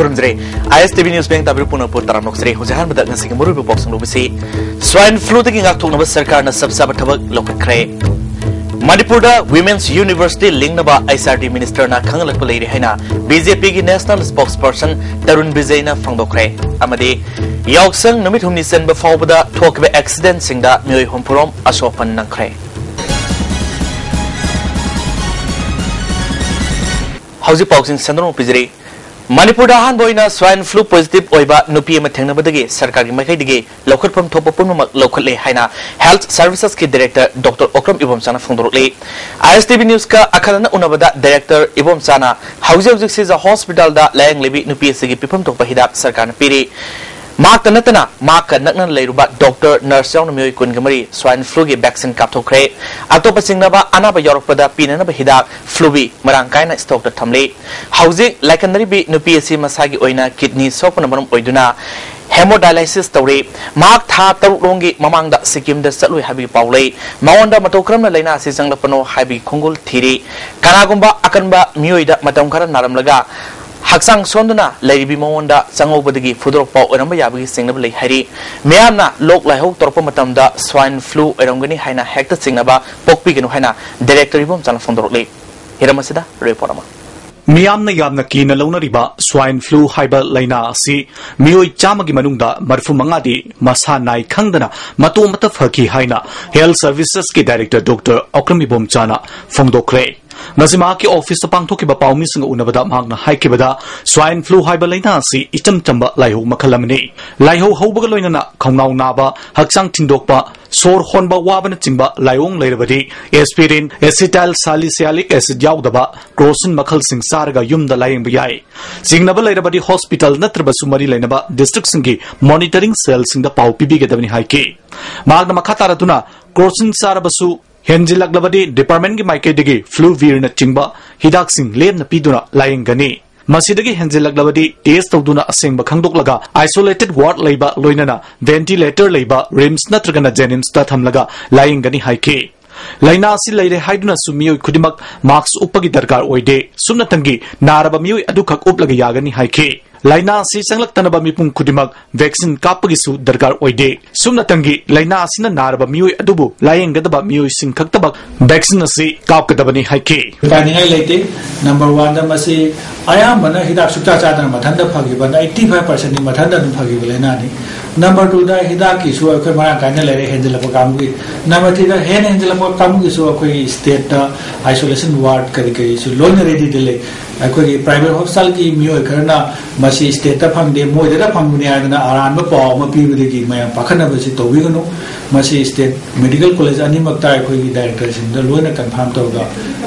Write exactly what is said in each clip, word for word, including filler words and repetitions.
ꯈꯨꯔꯨꯝꯖꯔꯤ꯫ ꯑꯥꯏ ꯑꯦꯁ T V news bank ꯇꯥꯕꯤꯔꯤꯕ ꯄꯨꯝꯅꯃꯛꯄꯨ ꯇꯔꯥꯝꯅ ꯑꯣꯛꯆꯔꯤ꯫ ꯍꯧꯖꯤꯛ ꯑꯍꯥꯟꯕꯗ ꯉꯁꯤꯒꯤ ꯃꯔꯨꯑꯣꯏꯕ ꯄꯥꯎꯁꯤꯡ ꯂꯧꯕꯁꯤ, ꯁ꯭ꯋꯥꯏꯟ ꯐ꯭ꯂꯨꯗꯒꯤ ꯉꯥꯛꯊꯣꯛꯅꯕ ꯁꯔꯀꯥꯔꯅ ꯆꯞ ꯆꯥꯕ ꯊꯕꯛ ꯂꯧꯈꯠꯈ꯭ꯔꯦ꯫ ꯃꯅꯤꯄꯨꯔꯗ women's university ꯂꯤꯡꯅꯕ H R D ꯃꯤꯅꯤꯁꯇꯔꯅ ꯈꯪꯍꯜꯂꯛꯄ ꯂꯩꯔꯦ ꯍꯥꯏꯅ ꯕꯤ ꯖꯦ ꯄꯤꯒꯤ ꯅꯦꯁꯅꯦꯜ ꯁ꯭ꯄꯣꯛꯁꯄꯔꯁꯟ ꯇꯔꯨꯟ ꯕꯤꯖꯩꯅ ꯐꯣꯡꯗꯣꯛꯈ꯭ꯔꯦ꯫ ꯑꯃꯗꯤ ꯌꯥꯎꯁꯪ ꯅꯨꯃꯤꯠ ꯍꯨꯝꯅꯤ ꯆꯟꯕ ꯐꯥꯎꯕꯗ ꯊꯣꯛꯈꯤꯕ ꯑꯦꯛꯁꯤꯗꯦꯟꯁꯤꯡꯗ ꯃꯤꯑꯣꯏ ꯍꯨꯝꯐꯨꯔꯣꯝ ꯑꯁꯣꯛ ꯑꯄꯟ ꯅꯪꯈ꯭ꯔꯦ꯫ ꯍꯧꯖꯤꯛ ꯄꯥꯎꯁꯤꯡ ꯁꯟꯗꯣꯛꯅ ꯄꯤꯖꯔꯤ꯫ ꯃꯅꯤꯄꯨꯔꯗ ꯑꯍꯥꯟꯕ ꯑꯣꯏꯅ ꯁ꯭ꯋꯥꯏꯟ ꯐ꯭ꯂꯨ ꯄꯣꯖꯤꯇꯤꯚ ꯑꯣꯏꯕ ꯅꯨꯄꯤ ꯑꯃ ꯊꯦꯡꯅꯕꯗꯒꯤ ꯁꯔꯀꯥꯔꯒꯤ ꯃꯥꯏꯀꯩꯗꯒꯤ ꯂꯧꯈꯠꯐꯝ ꯊꯣꯛꯄ ꯄꯨꯝꯅꯃꯛ ꯂꯧꯈꯠꯂꯦ ꯍꯥꯏꯅ ꯍꯦꯜꯊ ꯁꯔꯚꯤꯁꯦꯁꯀꯤ ꯗꯤꯔꯦꯛꯇꯔ ꯗꯣꯛꯇꯔ ꯑꯣꯀ꯭ꯔꯝ ꯏꯕꯣꯝꯆꯥꯅ ꯐꯣꯡꯗꯣꯔꯛꯂꯤ꯫ ꯑꯥꯏ ꯑꯦꯁ ꯇꯤ ꯚꯤ ꯅ꯭ꯌꯨꯁꯀ ꯑꯈꯟꯅꯅ ꯎꯅꯕꯗ ꯗꯤꯔꯦꯛꯇꯔ ꯏꯕꯣꯝꯆꯥꯅ ꯍꯧꯖꯤꯛ ꯍꯧꯖꯤꯛ ꯁꯤꯖ ꯍꯣꯁꯄꯤꯇꯥꯜꯗ ꯂꯥꯌꯦꯡꯂꯤꯕꯤ ꯅꯨꯄꯤ ꯑꯁꯤꯒꯤ ꯄꯤꯐꯝ ꯊꯣꯛꯄ ꯍꯤꯗꯥꯛ ꯁꯔꯀꯥꯔꯅ ꯄꯤꯔꯤ꯫ ꯃꯍꯥꯛꯇ ꯅꯠꯇꯅ ꯃꯍꯥꯛꯀ ꯅꯛꯅꯅ ꯂꯩꯔꯨꯕ ꯗꯣꯛꯇꯔ, ꯅꯔꯁ ꯌꯥꯎꯅ ꯃꯤꯑꯣꯏ ꯀꯨꯟꯒ ꯃꯔꯤ ꯁ꯭ꯋꯥꯏꯟ ꯐ꯭ꯂꯨꯒꯤ ꯚꯦꯛꯁꯤꯟ ꯀꯥꯞꯊꯣꯛꯈ꯭ꯔꯦ꯫ ꯑꯇꯣꯞꯄ ꯆꯤꯡꯅꯕ ꯑꯅꯥꯕ ꯌꯥꯎꯔꯛꯄꯗ ꯄꯤꯅꯅꯕ ꯍꯤꯗꯥꯛ ꯐ꯭ꯂꯨꯕꯤ ꯃꯔꯥꯡ ꯀꯥꯏꯅ ꯁ꯭ꯇꯣꯛꯇ ꯊꯝꯂꯤ꯫ ꯍꯧꯖꯤꯛ ꯂꯥꯏꯀꯠꯅꯔꯤꯕꯤ ꯅꯨꯄꯤ ꯑꯁꯤ ꯃꯁꯥꯒꯤ ꯑꯣꯏꯅ ꯀꯤꯗꯅꯤ ꯁꯣꯛꯄꯅ ꯃꯔꯝ ꯑꯣꯏꯗꯨꯅ ꯍꯦꯃꯣꯗꯥꯏꯂꯥꯏꯁꯤꯁ ꯇꯧꯔꯤ꯫ ꯃꯍꯥꯛ ꯊꯥ ꯇꯔꯨꯛ ꯔꯣꯝꯒꯤ ꯃꯃꯥꯡꯗ ꯁꯤꯛꯀꯤꯝꯗ ꯆꯠꯂꯨꯏ ꯍꯥꯏꯕꯒꯤ ꯄꯥꯎ ꯂꯩ꯫ ꯃꯉꯣꯟꯗ ꯃꯇꯧ ꯀꯔꯝꯅ ꯂꯥꯏꯅꯥ ꯑꯁꯤ ꯆꯪꯂꯛꯄꯅꯣ ꯍꯥꯏꯕꯒꯤ ꯈꯣꯡꯒꯨꯜ ꯊꯤꯔꯤ꯫ ꯀꯅꯥꯒꯨꯝꯕ ꯑꯀꯟꯕ ꯃꯤꯑꯣꯏꯗ ꯃꯇꯝ ꯈꯔ ꯅꯥꯔꯝꯂꯒ ꯍꯛꯆꯥꯡ ꯁꯣꯟꯗꯨꯅ ꯂꯩꯔꯤꯕꯤ ꯃꯉꯣꯟꯗ ꯆꯪꯍꯧꯕꯗꯒꯤ ꯐꯨꯗꯣꯔꯛꯄ ꯑꯣꯏꯔꯝꯕ ꯌꯥꯕꯒꯤ ꯆꯤꯡꯅꯕ ꯂꯩ ꯍꯥꯏꯔꯤ꯫ ꯃꯤꯌꯥꯝꯅ ꯂꯣꯛ ꯂꯥꯏꯍꯧ ꯇꯧꯔꯛꯄ ꯃꯇꯝꯗ ꯁ꯭ꯋꯥꯏꯟ ꯐ꯭ꯂꯨ ꯑꯣꯏꯔꯝꯒꯅꯤ ꯍꯥꯏꯅ ꯍꯦꯛꯇ ꯆꯤꯡꯅꯕ ꯄꯣꯛꯄꯤꯒꯅꯨ ꯍꯥꯏꯅ ꯗꯤꯔꯦꯛꯇꯔ ꯏꯕꯣꯝꯆꯥꯅ ꯐꯣꯡꯗꯣꯔꯛꯂꯤ꯫ ꯍꯤꯔꯝ ꯑꯁꯤꯗ ꯔꯤꯄꯣꯔꯠ ꯑꯃ꯫ ꯃꯤꯌꯥꯝꯅ ꯌꯥꯝꯅ ꯀꯤꯅ ꯂꯧꯅꯔꯤꯕ ꯁ꯭ꯋꯥꯏꯟ ꯐ꯭ꯂꯨ ꯍꯥꯏꯕ ꯂꯥꯏꯅꯥ ꯑꯁꯤ ꯃꯤꯑꯣꯏ ꯆꯥꯝꯃꯒꯤ ꯃꯅꯨꯡꯗ ꯃꯔꯤꯐꯨ ꯃꯉꯥꯗꯤ ꯃꯁꯥ ꯅꯥꯏ ꯈꯪꯗꯅ ꯃꯇꯣꯝꯇ ꯐꯈꯤ ꯍꯥꯏꯅ ꯍꯦꯜꯊ ꯁꯔꯚꯤꯁꯦꯁꯀꯤ ꯗꯥꯏꯔꯦꯛꯇꯔ ꯗꯣꯛꯇꯔ ꯑꯣꯀ꯭ꯔꯝ ꯏꯕꯣꯝꯆꯥꯅ ꯐꯣꯡꯗꯣꯛꯈ꯭ꯔꯦ꯫ ꯉꯁꯤ ꯃꯍꯥꯛꯀꯤ ꯑꯣꯐꯤꯁꯇ ꯄꯥꯡꯊꯣꯛꯈꯤꯕ ꯄꯥꯎꯃꯤꯁꯤꯡꯒ ꯎꯅꯕꯗ ꯃꯍꯥꯛꯅ ꯍꯥꯏꯈꯤꯕꯗ, ꯁ꯭ꯋꯥꯏꯟ ꯐ꯭ꯂꯨ ꯍꯥꯏꯕ ꯂꯥꯏꯅꯥ ꯑꯁꯤ ꯏꯆꯝ ꯆꯝꯕ ꯂꯥꯏꯍꯧ ꯃꯈꯜ ꯑꯃꯅꯤ꯫ ꯂꯥꯏꯍꯧ ꯍꯧꯕꯒ ꯂꯣꯏꯅꯅ ꯈꯧꯅꯥꯎ ꯅꯥꯕ, ꯍꯛꯆꯥꯡ ꯊꯤꯟꯗꯣꯛꯄ, ꯁꯣꯔ ꯍꯣꯟꯕ ꯋꯥꯕꯅꯆꯤꯡꯕ ꯂꯥꯏꯑꯣꯡ ꯂꯩꯔꯕꯗꯤ, ꯑꯦꯁꯄꯤꯔꯤꯟ, ꯑꯦꯁꯤꯇꯥꯏꯜ ꯁꯥꯂꯤꯁꯤꯌꯥꯂꯤꯛ ꯑꯦꯁꯤꯗ ꯌꯥꯎꯗꯕ ꯀ꯭ꯔꯣꯁꯤꯟ ꯃꯈꯜꯁꯤꯡ ꯆꯥꯔꯒ ꯌꯨꯝꯗ ꯂꯥꯌꯦꯡꯕ ꯌꯥꯏ꯫ ꯆꯤꯡꯅꯕ ꯂꯩꯔꯕꯗꯤ ꯍꯣꯁꯄꯤꯇꯥꯜ ꯅꯠꯇ꯭ꯔꯕꯁꯨ ꯃꯔꯤ ꯂꯩꯅꯕ ꯗꯤꯁꯇ꯭ꯔꯤꯛꯁꯤꯡꯒꯤ ꯃꯣꯅꯤꯇꯔꯤꯡ ꯁꯦꯜꯁꯤꯡꯗ ꯄꯥꯎ ꯄꯤꯕꯤꯒꯗꯕꯅꯤ ꯍꯥꯏꯈꯤ꯫ ꯃꯍꯥꯛꯅ ꯃꯈꯥ ꯇꯥꯔꯗꯨꯅ, ꯀ꯭ꯔꯣꯁꯤꯟ ꯆꯥꯔꯕꯁꯨ ꯍꯦꯟꯖꯤꯜꯂꯛꯂꯕꯗꯤ ꯗꯤꯄꯥꯔꯠꯃꯦꯟꯒꯤ ꯃꯥꯏꯀꯩꯗꯒꯤ ꯐ꯭ꯂꯨꯚꯤꯔꯅꯆꯤꯡꯕ ꯍꯤꯗꯥꯛꯁꯤꯡ ꯂꯦꯝꯅ ꯄꯤꯗꯨꯅ ꯂꯥꯌꯦꯡꯒꯅꯤ꯫ ꯃꯁꯤꯗꯒꯤ ꯍꯦꯟꯖꯤꯜꯂꯛꯂꯕꯗꯤ ꯇꯦꯁ ꯇꯧꯗꯨꯅ ꯑꯁꯦꯡꯕ ꯈꯪꯗꯣꯛꯂꯒ ꯑꯥꯏꯁꯣꯂꯦꯇꯦꯗ ꯋꯥꯔꯗ ꯂꯩꯕ, ꯂꯣꯏꯅꯅ ꯚꯦꯟꯇꯤꯂꯦꯇꯔ ꯂꯩꯕ ꯔꯤꯝꯁ ꯅꯠꯇ꯭ꯔꯒꯅ ꯖꯦꯅꯤꯝꯁꯇ ꯊꯝꯂꯒ ꯂꯥꯌꯦꯡꯒꯅꯤ ꯍꯥꯏꯈꯤ꯫ ꯂꯥꯏꯅꯥ ꯑꯁꯤ ꯂꯩꯔꯦ ꯍꯥꯏꯗꯨꯅꯁꯨ ꯃꯤꯑꯣꯏ ꯈꯨꯗꯤꯡꯃꯛ ꯃꯥꯁꯛ ꯎꯞꯄꯒꯤ ꯗꯔꯀꯥꯔ ꯑꯣꯏꯗꯦ꯫ ꯁꯨꯞꯅꯇꯪꯒꯤ ꯅꯥꯔꯕ ꯃꯤꯑꯣꯏ ꯑꯗꯨꯈꯛ ꯎꯞꯂꯒ ꯌꯥꯒꯅꯤ ꯍꯥꯏꯈꯤ꯫ ꯂꯥꯏꯅꯥ ꯑꯁꯤ ꯆꯪꯂꯛꯇꯅꯕ ꯃꯤꯄꯨꯝ ꯈꯨꯗꯤꯡꯃꯛ vaccine ꯀꯥꯞꯄꯒꯤꯁꯨ ꯗꯔꯀꯥꯔ ꯑꯣꯏꯗꯦ꯫ ꯁꯨꯝꯅꯇꯪꯒꯤ ꯂꯥꯏꯅꯥ ꯑꯁꯤꯅ ꯅꯥꯔꯕ ꯃꯤꯑꯣꯏ ꯑꯗꯨꯕꯨ ꯂꯥꯌꯦꯡꯒꯗꯕ ꯃꯤꯑꯣꯏꯁꯤꯡ ꯈꯛꯇꯃꯛ vaccine ꯑꯁꯤ ꯀꯥꯞꯀꯗꯕꯅꯤ ꯍꯥꯏꯈꯤ꯫ ꯄꯥꯏꯅꯤꯡꯉꯥꯏ ꯂꯩꯇꯦ꯫ ꯅꯝꯕꯔ ꯋꯥꯟꯗ ꯃꯁꯤ ꯑꯌꯥꯝꯕꯅ ꯍꯤꯗꯥꯛ ꯁꯨꯛꯆꯥ ꯆꯥꯗꯅ ꯃꯊꯟꯇ ꯐꯈꯤꯕ, ꯑꯩꯠꯇꯤ ꯐꯥꯏꯚ ꯄꯥꯔꯁꯦꯟꯗꯤ ꯃꯊꯟꯇ ꯑꯗꯨꯝ ꯐꯈꯤꯕ ꯂꯥꯏꯅꯥꯅꯤ꯫ ꯅꯝꯕꯔ ꯇꯨꯗ ꯍꯤꯗꯥꯛꯀꯤꯁꯨ ꯑꯩꯈꯣꯏ ꯃꯔꯥꯡ ꯀꯥꯏꯅ ꯂꯩꯔꯦ, ꯍꯦꯟꯖꯤꯜꯂꯛꯄ ꯀꯥꯡꯕꯨꯒꯤ꯫ ꯅꯝꯕꯔ ꯊ꯭ꯔꯤꯗ ꯍꯦꯟꯅ ꯍꯦꯟꯖꯤꯜꯂꯛꯄ ꯀꯥꯡꯕꯨꯒꯤꯁꯨ ꯑꯩꯈꯣꯏꯒꯤ ꯁ꯭ꯇꯦꯠꯇ isolation ward ꯀꯔꯤ ꯀꯔꯤꯁꯨ ꯂꯣꯏꯅ ꯔꯦꯗꯤꯗ ꯂꯩ꯫ ꯑꯩꯈꯣꯏꯒꯤ private hospitalꯒꯤ ꯃꯤꯑꯣꯏ ꯈꯔꯅ ꯃꯁꯤ ꯁ꯭ꯇꯦꯠꯇ ꯐꯪꯗꯦ, ꯃꯣꯏꯗꯇ ꯐꯪꯕꯅꯤ ꯍꯥꯏꯗꯅ ꯑꯔꯥꯟꯕ ꯄꯥꯎ ꯑꯃ ꯄꯤꯕꯗꯒꯤ ꯃꯌꯥꯝ ꯄꯥꯈꯠꯅꯕꯁꯤ ꯇꯧꯕꯤꯒꯅꯨ꯫ ꯃꯁꯤ ꯁ꯭ꯇꯦꯠ ꯃꯦꯗꯤꯀꯦꯜ ꯀꯣꯂꯦꯖ ꯑꯅꯤꯃꯛꯇ ꯑꯩꯈꯣꯏꯒꯤ ꯗꯥꯏꯔꯦꯛꯇꯔꯁꯤꯡꯗ ꯂꯣꯏꯅ ꯀꯟꯐꯥꯔꯝ ꯇꯧꯔꯒ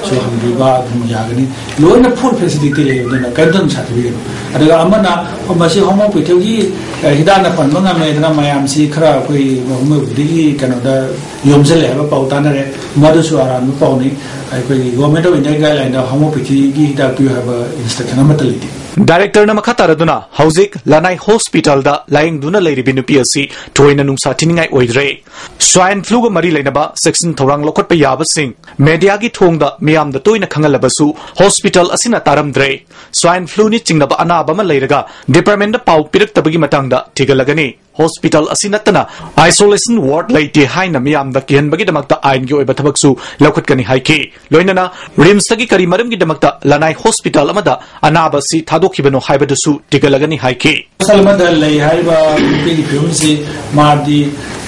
ꯁꯨ ꯍꯪꯕꯤꯕ ꯑꯗꯨꯝ ꯌꯥꯒꯅꯤ꯫ ꯂꯣꯏꯅ ꯐꯨꯜ ꯐꯦꯁꯤꯂꯤꯇꯤ ꯂꯩꯕꯅꯤꯅ ꯀꯔꯤꯝꯇ ꯑꯗꯨꯝ ꯁꯥꯊꯤꯕꯤꯒꯅꯨ꯫ ꯑꯗꯨꯒ ꯑꯃꯅ ꯃꯁꯤ ꯍꯣꯃꯤꯑꯣꯄꯦꯊꯤꯒꯤ, ꯑ, ꯍꯤꯗꯥꯛꯅ ꯄꯟꯕ ꯉꯝꯃꯦꯗꯅ ꯃꯌꯥꯝꯁꯤ ꯈꯔ ꯑꯩꯈꯣꯏ ꯍꯣꯃꯤꯑꯣꯄꯦꯊꯤꯒꯤ ꯀꯩꯅꯣꯗ ꯌꯣꯝꯁꯤꯜꯂꯦ ꯍꯥꯏꯕ ꯄꯥꯎ ꯇꯥꯅꯔꯦ꯫ ꯃꯗꯨꯁꯨ ꯑꯔꯥꯟꯕ ꯄꯥꯎꯅꯤ꯫ ꯑꯩꯈꯣꯏꯒꯤ Government of India guideline ꯗ ꯍꯣꯃꯤꯑꯣꯄꯦꯊꯤꯒꯤ ꯍꯤꯗꯥꯛ ꯄꯤꯌꯨ ꯍꯥꯏꯕ instruction ꯑꯃꯠꯇ ꯂꯩꯇꯦ꯫ ꯗꯥꯏꯔꯦꯛꯇꯔꯅ ꯃꯈꯥ ꯇꯥꯔꯗꯨꯅ ꯍꯧꯖꯤꯛ ꯂꯅꯥꯏ ꯍꯣꯁꯄꯤꯇꯥꯜꯗ ꯂꯥꯌꯦꯡꯗꯨꯅ ꯂꯩꯔꯤꯕꯤ ꯅꯨꯄꯤ ꯑꯁꯤ ꯊꯣꯏꯅ ꯅꯨꯡꯁꯥ ꯊꯤꯅꯤꯡꯉꯥꯏ ꯑꯣꯏꯗ꯭ꯔꯦ꯫ Swine flu ꯒ ꯃꯔꯤ ꯂꯩꯅꯕ ꯆꯦꯛꯁꯤꯟ ꯊꯧꯔꯥꯡ ꯂꯧꯈꯠꯄ ꯌꯥꯕꯁꯤꯡ ꯃꯦꯗꯤꯌꯥꯒꯤ ꯊꯣꯡꯗ ꯃꯤꯌꯥꯝꯗ ꯇꯣꯏꯅ ꯈꯪꯍꯜꯂꯕꯁꯨ ꯍꯣꯁꯄꯤꯇꯥꯜ ꯑꯁꯤꯅ ꯇꯥꯔꯝꯗ꯭ꯔꯦ꯫ Swine flu ꯅꯤ ꯆꯤꯡꯅꯕ ꯑꯅꯥꯕ ꯑꯃ ꯂꯩꯔꯒ ꯗꯤꯄꯥꯔꯠꯃꯦꯟꯗ ꯄꯥꯎ ꯄꯤꯔꯛꯇꯕꯒꯤ ꯃꯇꯥꯡꯗ ꯊꯤꯒꯠꯂꯒꯅꯤ꯫ ꯍꯣꯁꯄꯤꯇꯥꯜ ꯑꯁꯤ ꯅꯠꯇꯅ isolation ward ꯂꯩꯇꯦ ꯍꯥꯏꯅ ꯃꯤꯌꯥꯝꯗ ꯀꯤꯍꯟꯕꯒꯤꯗꯃꯛꯇ ꯑꯥꯏꯟꯒꯤ ꯑꯣꯏꯕ ꯊꯕꯛꯁꯨ ꯂꯧꯈꯠꯀꯅꯤ ꯍꯥꯏꯈꯤ꯫ ꯂꯣꯏꯅꯅ ꯔꯤꯝꯁꯇꯒꯤ ꯀꯔꯤ ꯃꯔꯝꯒꯤ ꯗꯃꯛꯇ ꯂꯅꯥꯏ ꯍꯣꯁꯄꯤꯇꯥꯜ ꯑꯃꯗ ꯑꯅꯥꯕ ꯑꯁꯤ ꯊꯥꯗꯣꯛꯈꯤꯕꯅꯣ ꯍꯥꯏꯕꯗꯨꯁꯨ ꯊꯤꯒꯠꯂꯒꯅꯤ ꯍꯥꯏꯈꯤ꯫ ꯍꯣꯁꯄꯤꯇꯥꯜ ꯑꯃꯗ ꯂꯩ ꯍꯥꯏꯔꯤꯕ ꯅꯨꯄꯤꯒꯤ ꯐꯤꯕꯝꯁꯤ ꯃꯥꯗꯤ,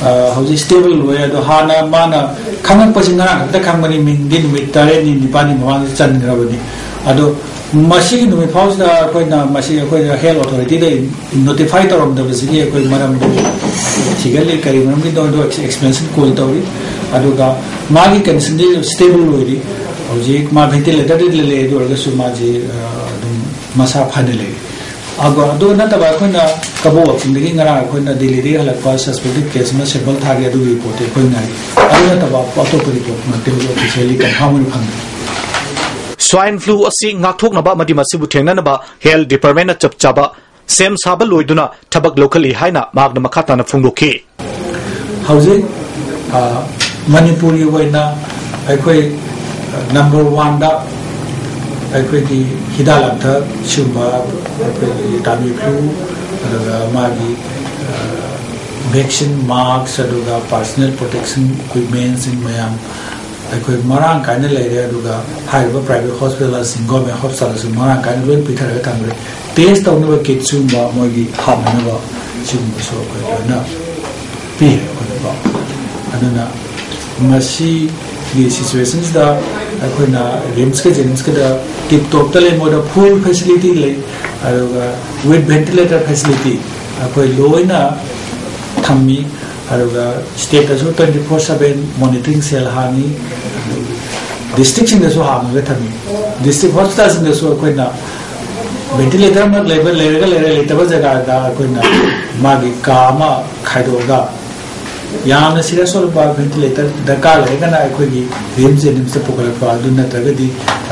ꯑ, ꯍꯧꯖꯤꯛ ꯁ꯭ꯇꯦꯕꯜ ꯑꯣꯏ꯫ ꯑꯗꯣ ꯍꯥꯟꯅ ꯃꯥꯅ ꯈꯪꯉꯛꯄꯁꯤ ꯉꯔꯥꯡ ꯈꯛꯇ ꯈꯪꯕꯅꯤ, ꯃꯤꯡꯗꯤ ꯅꯨꯃꯤꯠ ꯇꯔꯦꯠꯅꯤ ꯅꯤꯄꯥꯜꯅꯤ ꯃꯃꯥꯡꯗ ꯆꯟꯈ꯭ꯔꯕꯅꯤ꯫ ꯑꯗꯣ ꯃꯁꯤꯒꯤ ꯅꯨꯃꯤꯠ ꯐꯥꯎꯁꯤꯗ ꯑꯩꯈꯣꯏꯅ ꯃꯁꯤ ꯑꯩꯈꯣꯏꯗ ꯍꯦꯜꯊ ꯑꯣꯊꯣꯔꯤꯇꯤꯗ ꯅꯣꯇꯤꯐꯥꯏ ꯇꯧꯔꯝꯗꯕꯁꯤꯒꯤ ꯑꯩꯈꯣꯏ ꯃꯔꯝꯗꯨ ꯊꯤꯒꯠꯂꯤ, ꯀꯔꯤ ꯃꯔꯝꯒꯤꯅꯣ ꯑꯗꯨ ꯑꯦꯛꯁꯄꯦꯟꯁꯟ ꯀꯣꯜ ꯇꯧꯔꯤ꯫ ꯑꯗꯨꯒ ꯃꯥꯒꯤ ꯀꯟꯗꯤꯁꯟꯗꯤ ꯁ꯭ꯇꯦꯕꯜ ꯑꯣꯏꯔꯤ꯫ ꯍꯧꯖꯤꯛ ꯃꯥ ꯚꯦꯟꯇꯤꯂꯦꯇꯔꯗ ꯂꯩ, ꯑꯗꯨ ꯑꯣꯏꯔꯒꯁꯨ ꯃꯥꯁꯤ, ꯑ, ꯑꯗꯨꯝ ꯃꯁꯥ ꯐꯅ ꯂꯩꯔꯤ꯫ ꯑꯗꯣ ꯑꯗꯨ ꯅꯠꯇꯕ ꯑꯩꯈꯣꯏꯅ ꯀꯕꯣꯛ ꯋꯥꯛꯆꯤꯡꯗꯒꯤ ꯉꯔꯥꯡ ꯑꯩꯈꯣꯏꯅ ꯗꯤꯜꯂꯤꯗꯒꯤ ꯍꯜꯂꯛꯄ ꯁꯁꯄꯦꯛꯇꯦꯗ ꯀꯦꯁ ꯑꯃ ꯁꯦꯝꯄꯜ ꯊꯥꯒꯦ, ꯑꯗꯨꯒꯤ ꯔꯤꯄꯣꯔꯠꯇꯤ ꯑꯩꯈꯣꯏ ꯉꯥꯏꯔꯤ꯫ ꯑꯗꯨ ꯅꯠꯇꯕ ꯑꯇꯣꯞꯄ ꯔꯤꯄꯣꯔꯠꯃꯛꯇꯤ ꯍꯧꯖꯤꯛ ꯑꯣꯐꯤꯁꯤꯌꯦꯜꯂꯤ ꯀꯟꯐꯥꯔꯝ ꯑꯣꯏꯅ ꯐꯪꯗ꯭ꯔꯤ꯫ Swine flu ꯑꯁꯤ ꯉꯥꯛꯊꯣꯛꯅꯕ ꯑꯃꯗꯤ ꯃꯁꯤꯕꯨ ꯊꯦꯡꯅꯅꯕ ꯍꯦꯜꯊ ꯗꯤꯄꯥꯔꯠꯃꯦꯟꯅ ꯆꯞ ꯆꯥꯕ ꯁꯦꯝ ꯁꯥꯕ ꯂꯣꯏꯗꯨꯅ ꯊꯕꯛ ꯂꯧꯈꯠꯂꯤ ꯍꯥꯏꯅ ꯃꯍꯥꯛꯅ ꯃꯈꯥ ꯇꯥꯅ ꯐꯣꯡꯗꯣꯛꯈꯤ꯫ ꯍꯧꯖꯤꯛ, ꯑ, ꯃꯅꯤꯄꯨꯔꯒꯤ ꯑꯣꯏꯅ ꯑꯩꯈꯣꯏ, ꯑ, ꯅꯝꯕꯔ ꯋꯥꯟꯗ ꯑꯩꯈꯣꯏꯒꯤ ꯍꯤꯗꯥꯛ ꯂꯥꯡꯊꯛ ꯁꯤꯒꯨꯝꯕ, ꯑꯩꯈꯣꯏꯒꯤ ꯇꯥꯃꯤꯐ꯭ꯂꯨ, ꯑꯗꯨꯒ ꯃꯥꯒꯤ ꯚꯦꯛꯁꯤꯟ, ꯃꯥꯛꯁ, ꯑꯗꯨꯒ ꯄꯥꯔꯁꯣꯅꯦꯜ ꯄ꯭ꯔꯣꯇꯦꯛꯁꯟ ꯏꯀ꯭ꯋꯤꯞꯃꯦꯟꯁꯤꯡ ꯃꯌꯥꯝ ꯑꯩꯈꯣꯏ ꯃꯔꯥꯡ ꯀꯥꯏꯅ ꯂꯩꯔꯦ꯫ ꯑꯗꯨꯒ ꯍꯥꯏꯔꯤꯕ ꯄ꯭ꯔꯥꯏꯚꯦꯠ ꯍꯣꯁꯄꯤꯇꯥꯜꯁꯤꯡ, ꯒꯣꯔꯃꯦꯟ ꯍꯣꯁꯄꯤꯇꯥꯜꯁꯤꯡ ꯃꯔꯥꯡ ꯀꯥꯏꯅ ꯂꯣꯏꯅ ꯄꯤꯊꯔꯒ ꯊꯝꯈ꯭ꯔꯦ꯫ ꯇꯦꯁ ꯇꯧꯅꯕ ꯀꯤꯠꯁꯨ ꯃꯣꯏꯒꯤ ꯍꯥꯞꯅꯅꯕ ꯁꯤꯒꯨꯝꯕꯁꯨ ꯑꯩꯈꯣꯏ ꯂꯣꯏꯅ ꯄꯤ ꯑꯩꯈꯣꯏꯅꯀꯣ꯫ ꯑꯗꯨꯅ ꯃꯁꯤꯒꯤ ꯁꯤꯆꯨꯋꯦꯁꯟꯁꯤꯗ ꯑꯩꯈꯣꯏꯅ ꯔꯤꯝꯁꯀ ꯖꯦꯅꯤꯝꯁꯀꯗ ꯇꯤꯞ ꯇꯣꯞꯇ ꯂꯩ, ꯃꯣꯏꯗ ꯐꯨꯜ ꯐꯦꯁꯤꯂꯤꯇꯤ ꯂꯩ꯫ ꯑꯗꯨꯒ ꯋꯤꯠ ꯚꯦꯟꯇꯤꯂꯦꯇꯔ ꯐꯦꯁꯤꯂꯤꯇꯤ ꯑꯩꯈꯣꯏ ꯂꯣꯏꯅ ꯊꯝꯃꯤ꯫ ꯑꯗꯨꯒ ꯁ꯭ꯇꯦꯠꯇꯁꯨ twenty four seven monitoring cell ꯍꯥꯡꯉꯤ꯫ ꯗꯤꯁꯇ꯭ꯔꯤꯛꯁꯤꯡꯗꯁꯨ ꯍꯥꯡꯉꯒ ꯊꯝꯃꯤ꯫ ꯗꯤꯁꯇ꯭ꯔꯤꯛ ꯍꯣꯁꯄꯤꯇꯥꯜꯁꯤꯡꯗꯁꯨ ꯑꯩꯈꯣꯏꯅ ꯚꯦꯟꯇꯤꯂꯦꯇꯔ ꯑꯃ ꯂꯩꯕ, ꯂꯩꯔꯒ ꯂꯩꯔꯦ, ꯂꯩꯇꯕ ꯖꯒꯥꯗ ꯑꯩꯈꯣꯏꯅ ꯃꯥꯒꯤ ꯀꯥ ꯑꯃ ꯈꯥꯏꯗꯣꯛꯑꯒ, ꯌꯥꯝꯅ ꯁꯤꯔꯤꯌꯁ ꯑꯣꯏꯔꯕ ꯚꯦꯟꯇꯤꯂꯦꯇꯔ ꯗꯔꯀꯥꯔ ꯂꯩꯔꯒꯅ ꯑꯩꯈꯣꯏꯒꯤ ꯔꯤꯝꯁ ꯖꯦꯅꯤꯝꯁꯇ ꯄꯨꯈꯠꯂꯛꯄ, ꯑꯗꯨ ꯅꯠꯇ꯭ꯔꯒꯗꯤ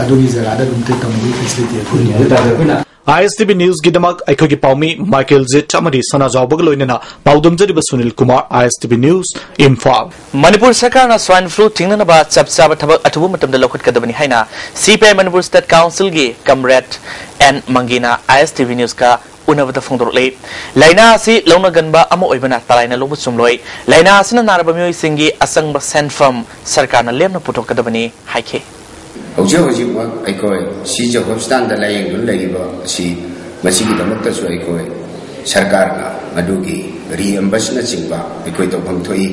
ꯑꯗꯨꯒꯤ ꯖꯒꯥꯗ ꯑꯗꯨꯝ ꯇ꯭ꯔꯤꯠ ꯇꯧꯅꯕꯒꯤ ꯐꯦꯁꯤꯂꯤꯇꯤ ꯑꯩꯈꯣꯏ ꯂꯩ꯫ ꯑꯗꯨ ꯇꯥꯔꯗꯤ ꯑꯩꯈꯣꯏꯅ ISTV Newsꯒꯤꯗꯃꯛ ꯑꯩꯈꯣꯏꯒꯤ ꯄꯥꯎꯃꯤ ꯃꯥꯏꯀꯦꯜ ꯖꯤꯠ ꯑꯃꯗꯤ ꯁꯅꯥꯖꯥꯎꯕꯒ ꯂꯣꯏꯅꯅ ꯄꯥꯎꯗꯝꯖꯔꯤꯕ ꯁꯨꯅꯤꯜ ꯀꯨꯃꯥꯔ, ISTV News, ꯏꯝꯐꯥꯜ꯫ ꯃꯅꯤꯄꯨꯔ ꯁꯔꯀꯥꯔꯅ swine flu ꯊꯤꯡꯅꯅꯕ ꯆꯞ ꯆꯥꯕ ꯊꯕꯛ ꯑꯊꯨꯕ ꯃꯇꯝꯗ ꯂꯧꯈꯠꯀꯗꯕꯅꯤ ꯍꯥꯏꯅ CPI ꯃꯅꯤꯄꯨꯔ State Councilꯒꯤ comrade ꯑꯦꯟ ꯃꯪꯒꯤꯅ ISTV Newsꯀ ꯎꯅꯕꯗ ꯐꯣꯡꯗꯣꯔꯛꯂꯤ꯫ ꯂꯥꯏꯅꯥ ꯑꯁꯤ ꯂꯧꯅꯒꯟꯕ ꯑꯃ ꯑꯣꯏꯕꯅ ꯇꯔꯥꯏꯅ ꯂꯧꯕ ꯆꯨꯝꯂꯣꯏ꯫ ꯂꯥꯏꯅꯥ ꯑꯁꯤꯅ ꯅꯥꯔꯕ ꯃꯤꯑꯣꯏꯁꯤꯡꯒꯤ ꯑꯆꯪꯕ ꯁꯦꯟꯐꯝ ꯁꯔꯀꯥꯔꯅ ꯂꯦꯝꯅ ꯄꯨꯊꯣꯛꯀꯗꯕꯅꯤ ꯍꯥꯏꯈꯤ꯫ ꯍꯧꯖꯤꯛ ꯍꯧꯖꯤꯛꯃꯛ ꯑꯩꯈꯣꯏ ꯁꯤꯖ ꯍꯣꯁꯄꯤꯇꯥꯜꯗ ꯂꯥꯌꯦꯡꯗꯨꯅ ꯂꯩꯔꯤꯕ ꯑꯁꯤ, ꯃꯁꯤꯒꯤꯗꯃꯛꯇꯁꯨ ꯑꯩꯈꯣꯏ ꯁꯔꯀꯥꯔꯅ ꯃꯗꯨꯒꯤ ꯔꯤꯑꯦꯝꯕꯁꯅꯆꯤꯡꯕ ꯑꯩꯈꯣꯏ ꯇꯧꯐꯝ ꯊꯣꯛꯏ꯫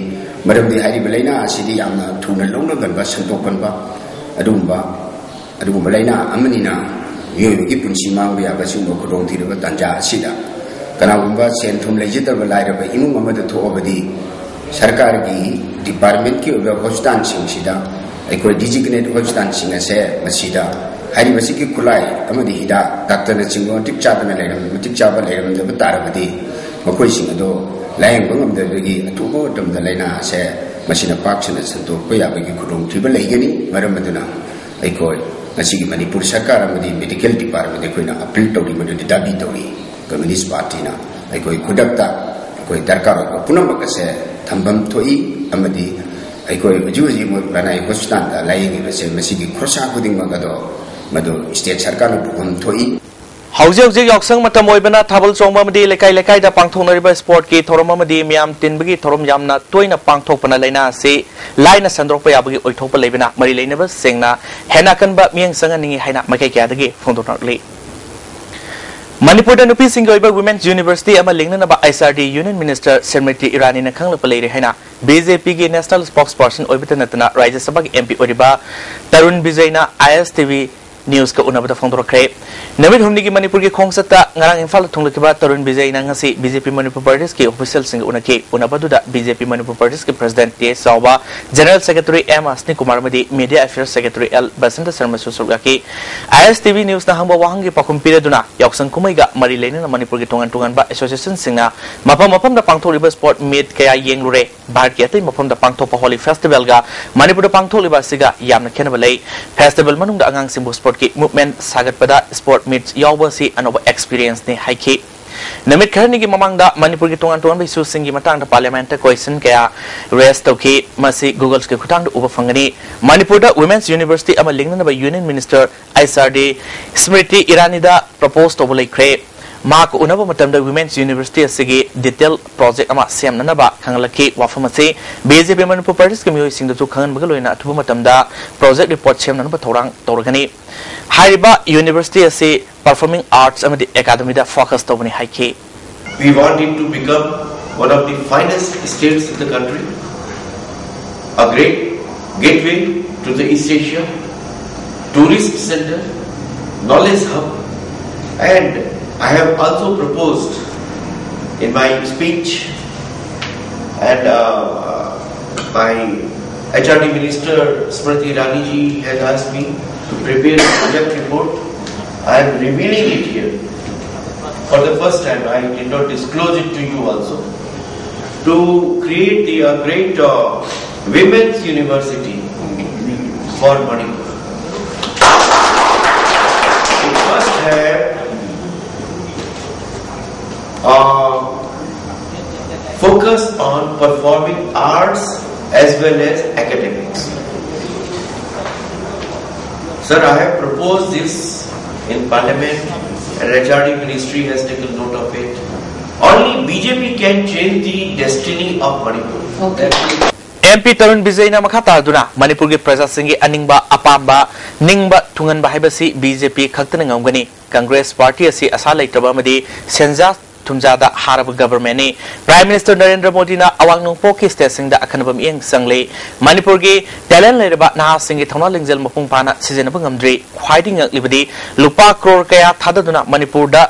ꯃꯔꯝꯗꯤ ꯍꯥꯏꯔꯤꯕ ꯂꯥꯏꯅꯥ ꯑꯁꯤꯗꯤ ꯌꯥꯝꯅ ꯊꯨꯅ ꯂꯧꯅꯒꯟꯕ, ꯁꯟꯗꯣꯛꯀꯟꯕ ꯑꯗꯨꯒꯨꯝꯕ, ꯑꯗꯨꯒꯨꯝꯕ ꯂꯥꯏꯅꯥ ꯑꯃꯅꯤꯅ ꯃꯤꯑꯣꯏꯕꯒꯤ ꯄꯨꯟꯁꯤ ꯃꯥꯡꯕ ꯌꯥꯕ ꯁꯤꯒꯨꯝꯕ ꯈꯨꯗꯣꯡꯊꯤꯔꯕ ꯇꯥꯟꯖꯥ ꯑꯁꯤꯗ ꯀꯅꯥꯒꯨꯝꯕ ꯁꯦꯟ ꯊꯨꯝ ꯂꯩꯖꯗꯕ ꯂꯥꯏꯔꯕ ꯏꯃꯨꯡ ꯑꯃꯗ ꯊꯣꯛꯑꯕꯗꯤ ꯁꯔꯀꯥꯔꯒꯤ ꯗꯤꯄꯥꯔꯠꯃꯦꯟꯠꯀꯤ ꯑꯣꯏꯕ ꯍꯣꯁꯄꯤꯇꯥꯜꯁꯤꯡꯁꯤꯗ, ꯑꯩꯈꯣꯏ ꯗꯤꯖꯤꯒꯅꯦꯠ ꯍꯣꯁꯄꯤꯇꯥꯜꯁꯤꯡ ꯑꯁꯦ ꯃꯁꯤꯗ ꯍꯥꯏꯔꯤꯕꯁꯤꯒꯤ ꯈꯨꯠꯂꯥꯏ ꯑꯃꯗꯤ ꯍꯤꯗꯥꯛ ꯗꯥꯛꯇꯔꯅꯆꯤꯡꯕ ꯃꯇꯤꯛ ꯆꯥꯗꯅ ꯂꯩꯔꯝ-, ꯃꯇꯤꯛ ꯆꯥꯕ ꯂꯩꯔꯝꯗꯕ ꯇꯥꯔꯕꯗꯤ ꯃꯈꯣꯏꯁꯤꯡ ꯑꯗꯣ ꯂꯥꯌꯦꯡꯕ ꯉꯝꯗꯕꯗꯒꯤ ꯑꯊꯨꯕ ꯃꯇꯝꯗ ꯂꯥꯏꯅꯥ ꯑꯁꯦ ꯃꯁꯤꯅ ꯄꯥꯛ ꯁꯟꯅ ꯁꯟꯗꯣꯛꯄ ꯌꯥꯕꯒꯤ ꯈꯨꯗꯣꯡꯊꯤꯕ ꯂꯩꯒꯅꯤ꯫ ꯃꯔꯝ ꯑꯗꯨꯅ ꯑꯩꯈꯣꯏ ꯉꯁꯤꯒꯤ ꯃꯅꯤꯄꯨꯔ ꯁꯔꯀꯥꯔ ꯑꯃꯗꯤ ꯃꯦꯗꯤꯀꯦꯜ ꯗꯤꯄꯥꯔꯠꯃꯦꯟꯠ ꯑꯩꯈꯣꯏꯅ ꯑꯄꯤꯜ ꯇꯧꯔꯤ, ꯃꯗꯨꯗꯤ ꯗꯥꯕꯤ ꯇꯧꯔꯤ꯫ ꯀꯝꯌꯨꯅꯤꯁ꯭ꯠ ꯄꯥꯔꯇꯤꯅ ꯑꯩꯈꯣꯏ ꯈꯨꯗꯛꯇ ꯑꯩꯈꯣꯏ ꯗꯔꯀꯥꯔ ꯑꯣꯏꯕ ꯄꯨꯝꯅꯃꯛ ꯑꯁꯦ ꯊꯝꯐꯝ ꯊꯣꯛꯏ ꯑꯃꯗꯤ ꯑꯩꯈꯣꯏ ꯍꯧꯖꯤꯛ ꯍꯧꯖꯤꯛ ꯃꯣꯏ ꯂꯅꯥꯏ ꯍꯣꯁꯄꯤꯇꯥꯜꯗ ꯂꯥꯌꯦꯡꯉꯤꯕꯁꯦ ꯃꯁꯤꯒꯤ ꯈꯣꯔꯁꯥ ꯈꯨꯗꯤꯡꯃꯛ ꯑꯗꯣ ꯃꯗꯨ ꯁ꯭ꯇꯦꯠ ꯁꯔꯀꯥꯔꯅ ꯄꯨꯐꯝ ꯊꯣꯛꯏ꯫ ꯍꯧꯖꯤꯛ ꯍꯧꯖꯤꯛ ꯌꯥꯎꯁꯪ ꯃꯇꯝ ꯑꯣꯏꯕꯅ ꯊꯥꯕꯜ ꯆꯣꯡꯕ ꯑꯃꯗꯤ ꯂꯩꯀꯥꯏ ꯂꯩꯀꯥꯏꯗ ꯄꯥꯡꯊꯣꯛꯅꯔꯤꯕ ꯁ꯭ꯄꯣꯔꯠꯀꯤ ꯊꯧꯔꯝ ꯑꯃꯗꯤ ꯃꯤꯌꯥꯝ ꯇꯤꯟꯕꯒꯤ ꯊꯧꯔꯝ ꯌꯥꯝꯅ ꯇꯣꯏꯅ ꯄꯥꯡꯊꯣꯛꯄꯅ ꯂꯥꯏꯅꯥ ꯑꯁꯤ ꯂꯥꯏꯅ ꯁꯟꯗꯣꯔꯛꯄ ꯌꯥꯕꯒꯤ ꯑꯣꯏꯊꯣꯛꯄ ꯂꯩꯕꯅ ꯃꯔꯤ ꯂꯩꯅꯕꯁꯤꯡꯅ ꯍꯦꯟꯅ ꯑꯀꯟꯕ ꯃꯤꯠꯌꯦꯡ ꯆꯪꯍꯟꯅꯤꯡꯏ ꯍꯥꯏꯅ ꯃꯥꯏꯀꯩ ꯀꯌꯥꯗꯒꯤ ꯐꯣꯡꯗꯣꯛꯅꯔꯛꯂꯤ꯫ ꯃꯅꯤꯄꯨꯔꯗ ꯅꯨꯄꯤꯁꯤꯡꯒꯤ ꯑꯣꯏꯕ Women's University ꯑꯃ ꯂꯤꯡꯅꯅꯕ H R D Union Minister Shrimati ꯏꯔꯥꯅꯤꯅ ꯈꯪꯂꯛꯄ ꯂꯩꯔꯦ ꯍꯥꯏꯅ B J P ꯒꯤ National Spokesperson ꯑꯣꯏꯕꯇ ꯅꯠꯇꯅ ꯔꯥꯖ꯭ꯌ ꯁꯚꯥꯒꯤ M P ꯑꯣꯏꯔꯤꯕ Tarun ꯕꯤꯖꯩꯅ I S T V News ꯀ ꯎꯅꯕꯗ ꯐꯣꯡꯗꯣꯔꯛꯈ꯭ꯔꯦ꯫ ꯅꯨꯃꯤꯠ ꯍꯨꯝꯅꯤꯒꯤ ꯃꯅꯤꯄꯨꯔꯒꯤ ꯈꯣꯡꯆꯠꯇ ꯉꯔꯥꯡ ꯏꯝꯐꯥꯜꯗ ꯊꯨꯡꯂꯈꯤꯕ ꯇꯔꯨꯟ ꯕꯤꯖꯩꯅ ꯉꯁꯤ B J P ꯃꯅꯤꯄꯨꯔ ꯄ꯭ꯔꯗꯦꯁꯀꯤ official ꯁꯤꯡꯒ ꯎꯅꯈꯤ꯫ ꯎꯅꯕꯗꯨꯗ B J P ꯃꯅꯤꯄꯨꯔ ꯄ꯭ꯔꯗꯦꯁꯀꯤ President T S ꯆꯥꯎꯕ, General Secretary M ꯑꯁꯅꯤ ꯀꯨꯃꯥꯔ ꯑꯃꯗꯤ Media Affairs Secretary L Basanta ꯁꯔꯃꯁꯨ ꯁꯔꯨꯛ ꯌꯥꯈꯤ꯫ I S T V News ꯅ ꯍꯪꯕ ꯋꯥꯍꯪꯒꯤ ꯄꯥꯎꯈꯨꯝ ꯄꯤꯔꯗꯨꯅ ꯌꯥꯎꯁꯪ ꯀꯨꯝꯍꯩꯒ ꯃꯔꯤ ꯂꯩꯅꯅ ꯃꯅꯤꯄꯨꯔꯒꯤ ꯇꯣꯉꯥꯟ ꯇꯣꯉꯥꯟꯕ association ꯁꯤꯡꯅ ꯃꯐꯝ ꯃꯐꯝꯗ ꯄꯥꯡꯊꯣꯛꯂꯤꯕ sport meet ꯀꯌꯥ ꯌꯦꯡꯂꯨꯔꯦ꯫ ꯚꯥꯔꯠꯀꯤ ꯑꯇꯩ ꯃꯐꯝꯗ ꯄꯥꯡꯊꯣꯛꯄ Holi Festival ꯒ ꯃꯅꯤꯄꯨꯔꯗ ꯄꯥꯡꯊꯣꯛꯂꯤꯕ ꯑꯁꯤꯒ ꯌꯥꯝꯅ ꯈꯦꯠꯅꯕ ꯂꯩ꯫ Festival ꯃꯅꯨꯡꯗ ꯑꯉꯥꯡꯁꯤꯡꯕꯨ sport ꯀꯤ movement ꯁꯥꯒꯠꯄꯗ sport meet ꯌꯥꯎꯕ ꯑꯁꯤ ꯑꯅꯧꯕ experience ꯅꯤ ꯍꯥꯏꯈꯤ꯫ ꯅꯨꯃꯤꯠ ꯈꯔꯅꯤꯒꯤ ꯃꯃꯥꯡꯗ ꯃꯅꯤꯄꯨꯔꯒꯤ ꯇꯣꯉꯥꯟ ꯇꯣꯉꯥꯟꯕ issue ꯁꯤꯡꯒꯤ ꯃꯇꯥꯡꯗ Parliament ꯇ question ꯀꯌꯥ raise ꯇꯧꯈꯤ꯫ ꯃꯁꯤ Google ꯀꯤ ꯈꯨꯠꯊꯥꯡꯗ ꯎꯕ ꯐꯪꯒꯅꯤ꯫ ꯃꯅꯤꯄꯨꯔꯗ Women's University ꯑꯃ ꯂꯤꯡꯅꯅꯕ Union Minister H R D ꯁ꯭ꯃ꯭ꯔꯤꯇꯤ ꯏꯔꯥꯅꯤꯗ propose ꯇꯧꯕ ꯂꯩꯈ꯭ꯔꯦ꯫ ꯃꯍꯥꯛꯀ ꯎꯅꯕ ꯃꯇꯝꯗ Women's University ꯑꯁꯤꯒꯤ detail project ꯑꯃ ꯁꯦꯝꯅꯅꯕ ꯈꯪꯍꯜꯂꯛꯈꯤ꯫ ꯋꯥꯐꯝ ꯑꯁꯤ B J P ꯃꯅꯤꯄꯨꯔ ꯄ꯭ꯔꯗꯦꯁꯀꯤ ꯃꯤꯑꯣꯏꯁꯤꯡꯗꯁꯨ ꯈꯪꯍꯟꯕꯒ ꯂꯣꯏꯅꯅ ꯑꯊꯨꯕ ꯃꯇꯝꯗ project report ꯁꯦꯝꯅꯅꯕ ꯊꯧꯔꯥꯡ ꯇꯧꯔꯒꯅꯤ꯫ ꯍꯥꯏꯔꯤꯕ university ꯑꯁꯤ performing arts ꯑꯃꯗꯤ academy ꯗ focus ꯇꯧꯕꯅꯤ ꯍꯥꯏꯈꯤ꯫ We want it to become one of the finest states in the country, a great gateway to the East Asia, tourist center, knowledge hub, and I have also proposed in my speech, and uh, my H R D Minister Smriti Irani ji has asked me to prepare a project report. I am revealing it here for the first time. I did not disclose it to you also. To create the uh, great uh, women's university for Manipur. It must have uh, focus on performing arts as well as academics. Sir, I have proposed this in Parliament, and H R D Ministry has taken note of it. Only B J P can change the destiny of Manipur. M P ꯇꯔꯨꯟ ꯕꯤꯖꯩꯅ ꯃꯈꯥ ꯇꯥꯗꯨꯅ ꯃꯅꯤꯄꯨꯔꯒꯤ ꯄ꯭ꯔꯖꯥꯁꯤꯡꯒꯤ ꯑꯅꯤꯡꯕ ꯑꯄꯥꯝꯕ ꯅꯤꯡꯕ ꯊꯨꯡꯍꯟꯕ ꯍꯥꯏꯕꯁꯤ B J ꯄꯤ ꯈꯛꯇꯅ ꯉꯝꯒꯅꯤ꯫ ꯀꯪꯒ꯭ꯔꯦꯁ ꯄꯥꯔꯇꯤ ꯑꯁꯤ ꯑꯁꯥ ꯂꯩꯇ꯭ꯔꯕ ꯑꯃꯗꯤ ꯁꯦꯟꯖꯥ ꯊꯨꯝꯖꯥꯗ ꯍꯥꯔꯕ ꯒꯕꯔꯃꯦꯟꯅꯤ꯫ ꯄ꯭ꯔꯥꯏꯝ ꯃꯤꯅꯤꯁꯇꯔ ꯅꯔꯦꯟꯗ꯭ꯔ ꯃꯣꯗꯤꯅ ꯑꯋꯥꯡ ꯅꯣꯡꯄꯣꯛꯀꯤ ꯁ꯭ꯇꯦꯠꯁꯤꯡꯗ ꯑꯈꯟꯅꯕ ꯃꯤꯠꯌꯦꯡ ꯆꯪꯂꯤ꯫ ꯃꯅꯤꯄꯨꯔꯒꯤ ꯇꯦꯂꯦꯟ ꯂꯩꯔꯕ ꯅꯍꯥꯁꯤꯡꯒꯤ ꯊꯧꯅꯥ ꯂꯤꯡꯖꯦꯜ ꯃꯄꯨꯡ ꯐꯥꯅ ꯁꯤꯖꯤꯟꯅꯕ ꯉꯝꯗ꯭ꯔꯤ꯫ ꯈ꯭ꯋꯥꯏꯗꯒꯤ ꯉꯛꯂꯤꯕꯗꯤ ꯂꯨꯄꯥ ꯀ꯭ꯔꯣꯔ ꯀꯌꯥ ꯊꯥꯗꯗꯨꯅ ꯃꯅꯤꯄꯨꯔꯗ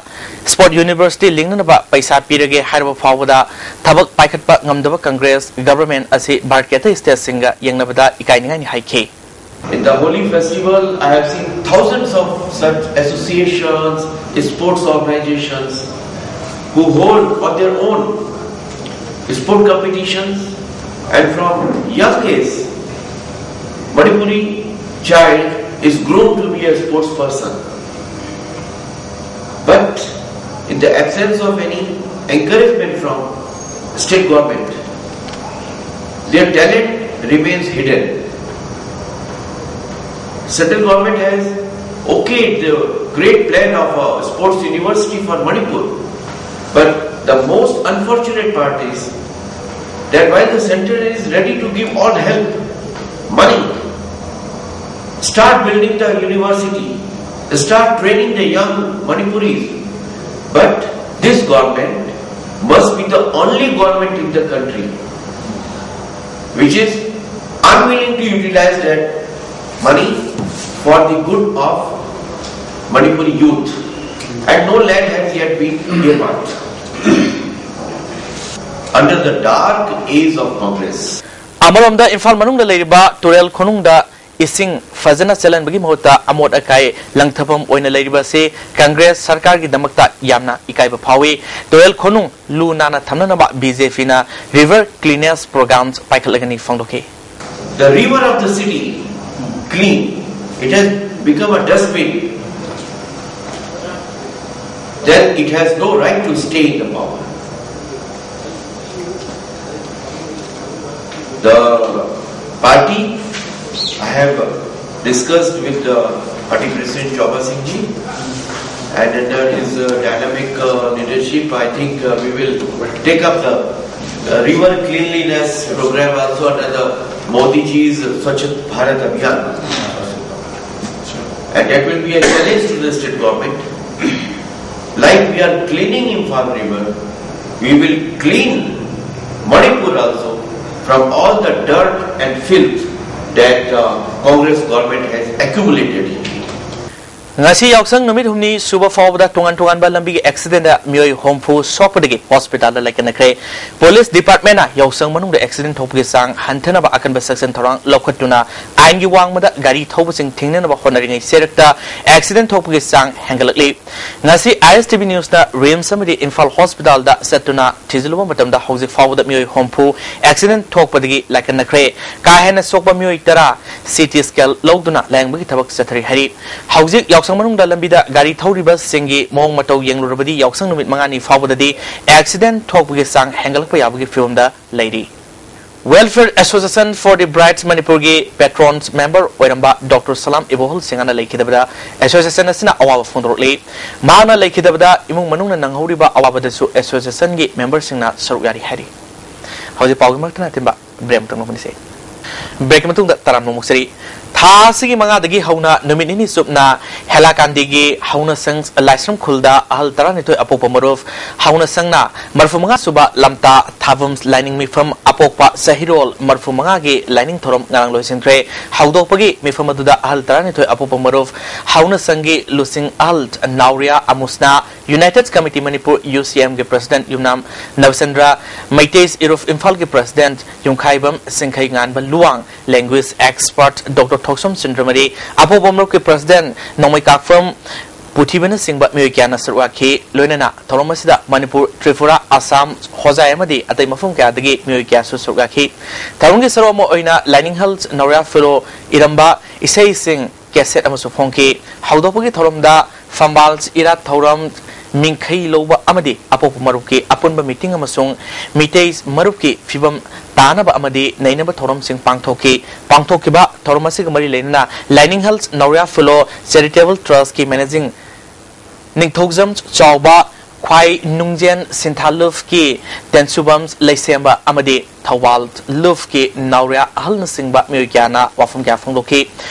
ꯁ꯭ꯄꯣꯔꯠ ꯌꯨꯅꯤꯚꯔꯁꯤꯇꯤ ꯂꯤꯡꯅꯅꯕ ꯄꯩꯁꯥ ꯄꯤꯔꯒꯦ ꯍꯥꯏꯔꯕ ꯐꯥꯎꯕꯗ ꯊꯕꯛ ꯄꯥꯏꯈꯠꯄ ꯉꯝꯗꯕ ꯀꯪꯒ꯭ꯔꯦꯁ ꯒꯕꯔꯃꯦꯟ ꯑꯁꯤ ꯚꯥꯔꯠꯀꯤ ꯑꯇꯩ ꯁ꯭ꯇꯦꯠꯁꯤꯡꯒ ꯌꯦꯡꯅꯕꯗ ꯏꯀꯥꯏꯅꯤꯡꯉꯥꯏꯅꯤ ꯍꯥꯏꯈꯤ꯫ In the Holi festival, I have seen thousands of such associations, sports organizations who hold on their own sport competitions, and from young age, Manipuri child is groomed to be a sports person. But in the absence of any encouragement from state government, their talent remains hidden. Central government has okayed the great plan of a sports university for Manipur. But the most unfortunate part is that while the center is ready to give all help, money, start building the university, start training the young Manipuris, but this government must be the only government in the country which is unwilling to utilize that money for the good of Manipuri youth, and no land has yet been earmarked. Under the dark age of Congress, ꯑꯃꯔꯣꯝꯗ ꯏꯝꯐꯥꯜ ꯃꯅꯨꯡꯗ ꯂꯩꯔꯤꯕ ꯇꯨꯔꯦꯜ ꯈꯣꯅꯨꯡꯗ ꯏꯁꯤꯡ ꯐꯖꯅ ꯆꯦꯜꯍꯟꯕꯒꯤ ꯃꯍꯨꯠꯇ ꯑꯃꯣꯠ ꯑꯀꯥꯏ ꯂꯪꯊꯐꯝ ꯑꯣꯏꯅ ꯂꯩꯔꯤꯕ ꯑꯁꯤ ꯀꯪꯒ꯭ꯔꯦꯁ ꯁꯔꯀꯥꯔꯒꯤꯗꯃꯛꯇ ꯌꯥꯝꯅ ꯏꯀꯥꯏꯕ ꯐꯥꯎꯏ꯫ ꯇꯨꯔꯦꯜ ꯈꯣꯅꯨꯡ ꯂꯨ ꯅꯥꯟꯅ ꯊꯝꯅꯅꯕ ꯕꯤ ꯖꯦ ꯄꯤꯅ River Cleanliness Program ꯄꯥꯏꯈꯠꯂꯒꯅꯤ ꯐꯣꯡꯗꯣꯛꯈꯤ꯫ The river of the city clean, it has become a dustbin, then it has no right to stay in the power. The party, I have discussed with uh, Party President Chauba Singh ji, and under his uh, dynamic uh, leadership, I think uh, we will take up the uh, river cleanliness program also under the Modi ji's Swachh Bharat Abhiyan, and that will be a challenge to the state government. Like we are cleaning Imphal River, we will clean Manipur also from all the dirt and filth that uh, Congress government has accumulated. ꯉꯁꯤ ꯌꯥꯎꯁꯪ ꯅꯨꯃꯤꯠ ꯍꯨꯝꯅꯤ ꯁꯨꯕ ꯐꯥꯎꯕꯗ ꯇꯣꯉꯥꯟ ꯇꯣꯉꯥꯟꯕ ꯂꯝꯕꯤꯒꯤ ꯑꯦꯛꯁꯤꯗꯦꯟꯗ ꯃꯤꯑꯣꯏ ꯍꯨꯝꯐꯨ ꯁꯣꯛꯄꯗꯒꯤ ꯍꯣꯁꯄꯤꯇꯥꯜꯗ ꯂꯥꯏꯀꯠꯅꯈ꯭ꯔꯦ꯫ ꯄꯨꯂꯤꯁ ꯗꯤꯄꯥꯔꯠꯃꯦꯟꯅ ꯌꯥꯎꯁꯪ ꯃꯅꯨꯡꯗ ꯑꯦꯛꯁꯤꯗꯦꯟ ꯊꯣꯛꯄꯒꯤ ꯆꯥꯡ ꯍꯟꯊꯅꯕ ꯑꯀꯟꯕ ꯆꯦꯛꯁꯤꯟ ꯊꯧꯔꯥꯡ ꯂꯧꯈꯠꯇꯨꯅ ꯑꯥꯏꯟꯒꯤ ꯋꯥꯡꯃꯗ ꯒꯥꯔꯤ ꯊꯧꯕꯁꯤꯡ ꯊꯤꯡꯅꯅꯕ ꯍꯣꯠꯅꯔꯤꯉꯩ ꯆꯦꯔꯛꯇ ꯑꯦꯛꯁꯤꯗꯦꯟ ꯊꯣꯛꯄꯒꯤ ꯆꯥꯡ ꯍꯦꯟꯒꯠꯂꯛꯂꯤ꯫ ꯉꯁꯤ ꯑꯥꯏ ꯑꯦꯁ ꯇꯤ ꯚꯤ ꯅ꯭ꯌꯨꯁꯅ ꯔꯤꯝꯁ ꯑꯃꯗꯤ ꯏꯝꯐꯥꯜ ꯍꯣꯁꯄꯤꯇꯥꯜꯗ ꯆꯠꯇꯨꯅ ꯊꯤꯖꯤꯜꯂꯨꯕ ꯃꯇꯝꯗ ꯍꯧꯖꯤꯛ ꯐꯥꯎꯕꯗ ꯃꯤꯑꯣꯏ ꯍꯨꯝꯐꯨ ꯑꯦꯛꯁꯤꯗꯦꯟ ꯊꯣꯛꯄꯗꯒꯤ ꯂꯥꯏꯀꯠꯅꯈ꯭ꯔꯦ꯫ ꯀꯥ ꯍꯦꯟꯅ ꯁꯣꯛꯄ ꯃꯤꯑꯣꯏ ꯇꯔꯥ ꯁꯤ ꯇꯤ ꯁ꯭ꯀꯦꯟ ꯂꯧꯗꯨꯅ ꯂꯥꯌꯦꯡꯕꯒꯤ ꯊꯕꯛ ꯆꯠꯊꯔꯤ ꯍꯥꯏꯔꯤ꯫ ꯍꯧꯖꯤꯛ ꯌꯥꯎꯁꯪ ꯃꯅꯨꯡꯗ ꯂꯝꯕꯤꯗ ꯒꯥꯔꯤ ꯊꯧꯔꯤꯕꯁꯤꯡꯒꯤ ꯃꯑꯣꯡ ꯃꯇꯧ ꯌꯦꯡꯂꯨꯔꯕꯗꯤ ꯌꯥꯎꯁꯪ ꯅꯨꯃꯤꯠ ꯃꯉꯥꯅꯤ ꯐꯥꯎꯕꯗꯗꯤ ꯑꯦꯛꯁꯤꯗꯦꯟ ꯊꯣꯛꯄꯒꯤ ꯆꯥꯡ ꯍꯦꯟꯒꯠꯂꯛꯄ ꯌꯥꯕꯒꯤ ꯐꯤꯕꯝꯗ ꯂꯩꯔꯤ꯫ Welfare Association for the Brides ꯃꯅꯤꯄꯨꯔꯒꯤ ꯄꯦꯇ꯭ꯔꯣꯟꯁ ꯃꯦꯝꯕꯔ ꯑꯣꯏꯔꯝꯕ ꯗꯣꯛꯇꯔ ꯁꯂꯥꯝ ꯏꯕꯣꯍꯜ ꯁꯤꯡꯍꯅ ꯂꯩꯈꯤꯗꯕꯗ ꯑꯦꯁꯣꯁꯤꯌꯦꯁꯟ ꯑꯁꯤꯅ ꯑꯋꯥꯕ ꯐꯣꯡꯗꯣꯔꯛꯂꯤ꯫ ꯃꯍꯥꯛꯅ ꯂꯩꯈꯤꯗꯕꯗ ꯏꯃꯨꯡ ꯃꯅꯨꯡꯅ ꯅꯪꯍꯧꯔꯤꯕ ꯑꯋꯥꯕꯗꯁꯨ ꯑꯦꯁꯣꯁꯤꯌꯦꯁꯟꯒꯤ ꯃꯦꯝꯕꯔꯁꯤꯡꯅ ꯁꯔꯨꯛ ꯌꯥꯔꯤ ꯍꯥꯏꯔꯤ꯫ ꯍꯧꯖꯤꯛ ꯄꯥꯎꯒꯤ ꯃꯔꯛꯇ ꯑꯊꯤꯟꯕ ꯕ꯭ꯔꯦꯛ ꯑꯃꯇꯪ ꯂꯧꯃꯤꯟꯅꯁꯤ꯫ ꯕ꯭ꯔꯦꯛꯀꯤ ꯃꯇꯨꯡꯗ ꯇꯔꯥꯝꯅ ꯑꯃꯨꯛ ꯆꯩꯔꯤ꯫ ꯊꯥ ꯑꯁꯤꯒꯤ ꯃꯉꯥꯗꯒꯤ ꯍꯧꯅ ꯅꯨꯃꯤꯠ ꯅꯤꯅꯤ ꯆꯨꯞꯅ ꯍꯦꯂꯥꯀꯥꯟꯗꯤꯒꯤ ꯍꯧꯅꯁꯪ ꯂꯥꯏꯁ꯭ꯔꯝ ꯈꯨꯜꯗ ꯑꯍꯜ ꯇꯔꯥꯅꯤꯊꯣꯏ ꯑꯄꯣꯛꯄ ꯃꯔꯨꯞ ꯍꯧꯅꯁꯪꯅ ꯃꯔꯐꯨ ꯃꯉꯥ ꯁꯨꯕ ꯂꯝꯇꯥ ꯊꯥꯕꯝ ꯂꯥꯏꯅꯤꯡ ꯃꯤꯐꯝ ꯑꯄꯣꯛꯄ ꯆꯍꯤꯔꯣꯜ ꯃꯔꯐꯨ ꯃꯉꯥꯒꯤ ꯂꯥꯏꯅꯤꯡ ꯊꯧꯔꯝ ꯉꯔꯥꯡ ꯂꯣꯏꯁꯤꯟꯈ꯭ꯔꯦ꯫ ꯍꯧꯗꯣꯛꯄꯒꯤ ꯃꯤꯐꯝ ꯑꯗꯨꯗ ꯑꯍꯜ ꯇꯔꯥꯅꯤꯊꯣꯏ ꯑꯄꯣꯛꯄ ꯃꯔꯨꯞ ꯍꯧꯅꯁꯪꯒꯤ ꯂꯨꯆꯤꯡ ꯑꯍꯜ ꯅꯥꯎꯔꯤꯌꯥ ꯑꯃꯨꯁꯅꯥ, united committee Manipur U C ꯑꯦꯝꯒꯤ ꯄ꯭ꯔꯁꯤꯗꯦꯟꯠ ꯌꯨꯝꯅꯥꯝ ꯅꯕꯆꯟꯗ꯭ꯔ, ꯃꯩꯇꯩꯁ ꯏꯔꯨꯞ ꯏꯝꯐꯥꯜꯒꯤ president Yumkhaibam Singkhenganba Luwang, language expert doctor Thokchom Sundramari, ꯑꯄꯣꯛꯄ ꯃꯔꯨꯞꯀꯤ ꯄ꯭ꯔꯁꯤꯗꯦꯟꯠ ꯅꯣꯡꯃꯩꯀꯥꯛꯐꯝ ꯄꯨꯊꯤꯕꯅꯆꯤꯡꯕ ꯃꯤꯑꯣꯏ ꯀꯌꯥꯅ ꯁꯔꯨꯛ ꯌꯥꯈꯤ꯫ ꯂꯣꯏꯅꯅ ꯊꯧꯔꯝ ꯑꯁꯤꯗ ꯃꯅꯤꯄꯨꯔ, ꯇ꯭ꯔꯤꯄꯨꯔꯥ, ꯑꯁꯥꯝ, ꯍꯣꯖꯥꯏ ꯑꯃꯗꯤ ꯑꯇꯩ ꯃꯐꯝ ꯀꯌꯥꯗꯒꯤ ꯃꯤꯑꯣꯏ ꯀꯌꯥꯁꯨ ꯁꯔꯨꯛ ꯌꯥꯈꯤ꯫ ꯊꯧꯔꯝꯒꯤ ꯁꯔꯨꯛ ꯑꯃ ꯑꯣꯏꯅ ꯂꯥꯏꯅꯤꯡ ꯍꯜ ꯅꯧꯔꯤꯌꯥ ꯐꯤꯂꯣ ꯏꯔꯝꯕ ꯏꯁꯩꯁꯤꯡ ꯀꯦꯁꯦꯠ ꯑꯃꯁꯨ ꯐꯣꯡꯈꯤ꯫ ꯍꯧꯗꯣꯛꯄꯒꯤ ꯊꯧꯔꯝꯗ ꯐꯝꯕꯥꯜ ꯏꯔꯥꯠ ꯊꯧꯔꯝ, ꯃꯤꯡꯈꯩ ꯂꯧꯕ ꯑꯃꯗꯤ ꯑꯄꯣꯛꯄ ꯃꯔꯨꯞꯀꯤ ꯑꯄꯨꯟꯕ ꯃꯤꯇꯤꯡ ꯑꯃꯁꯨꯡ ꯃꯤꯇꯩ ꯃꯔꯨꯞꯀꯤ ꯐꯤꯕꯝ ꯇꯥꯅꯕ ꯑꯃꯗꯤ ꯅꯩꯅꯕ ꯊꯧꯔꯝꯁꯤꯡ ꯄꯥꯡꯊꯣꯛꯈꯤ꯫ ꯄꯥꯡꯊꯣꯛꯈꯤꯕ ꯊꯧꯔꯝ ꯑꯁꯤꯒ ꯃꯔꯤ ꯂꯩꯅꯅ Lining Hills Nauriya Fellow Charitable Trust ꯀꯤ Managing ꯅꯤꯡꯊꯧꯖꯝ ꯆꯥꯎꯕ, ꯈ꯭ꯋꯥꯏ ꯅꯨꯡꯖꯦꯟ ꯁꯤꯟꯊꯥ ꯂꯨꯞꯀꯤ ꯇꯦꯟꯁꯨꯕꯝ ꯂꯩꯁꯦꯝꯕ ꯑꯃꯗꯤ ꯊꯧꯕꯥꯜ ꯂꯨꯞꯀꯤ ꯅꯥꯎꯔꯤꯌꯥ ꯑꯍꯜꯅꯆꯤꯡꯕ ꯃꯤꯑꯣꯏ ꯀꯌꯥꯅ ꯋꯥꯐꯝ ꯀꯌꯥ ꯐꯣꯡꯗꯣꯛꯈꯤ꯫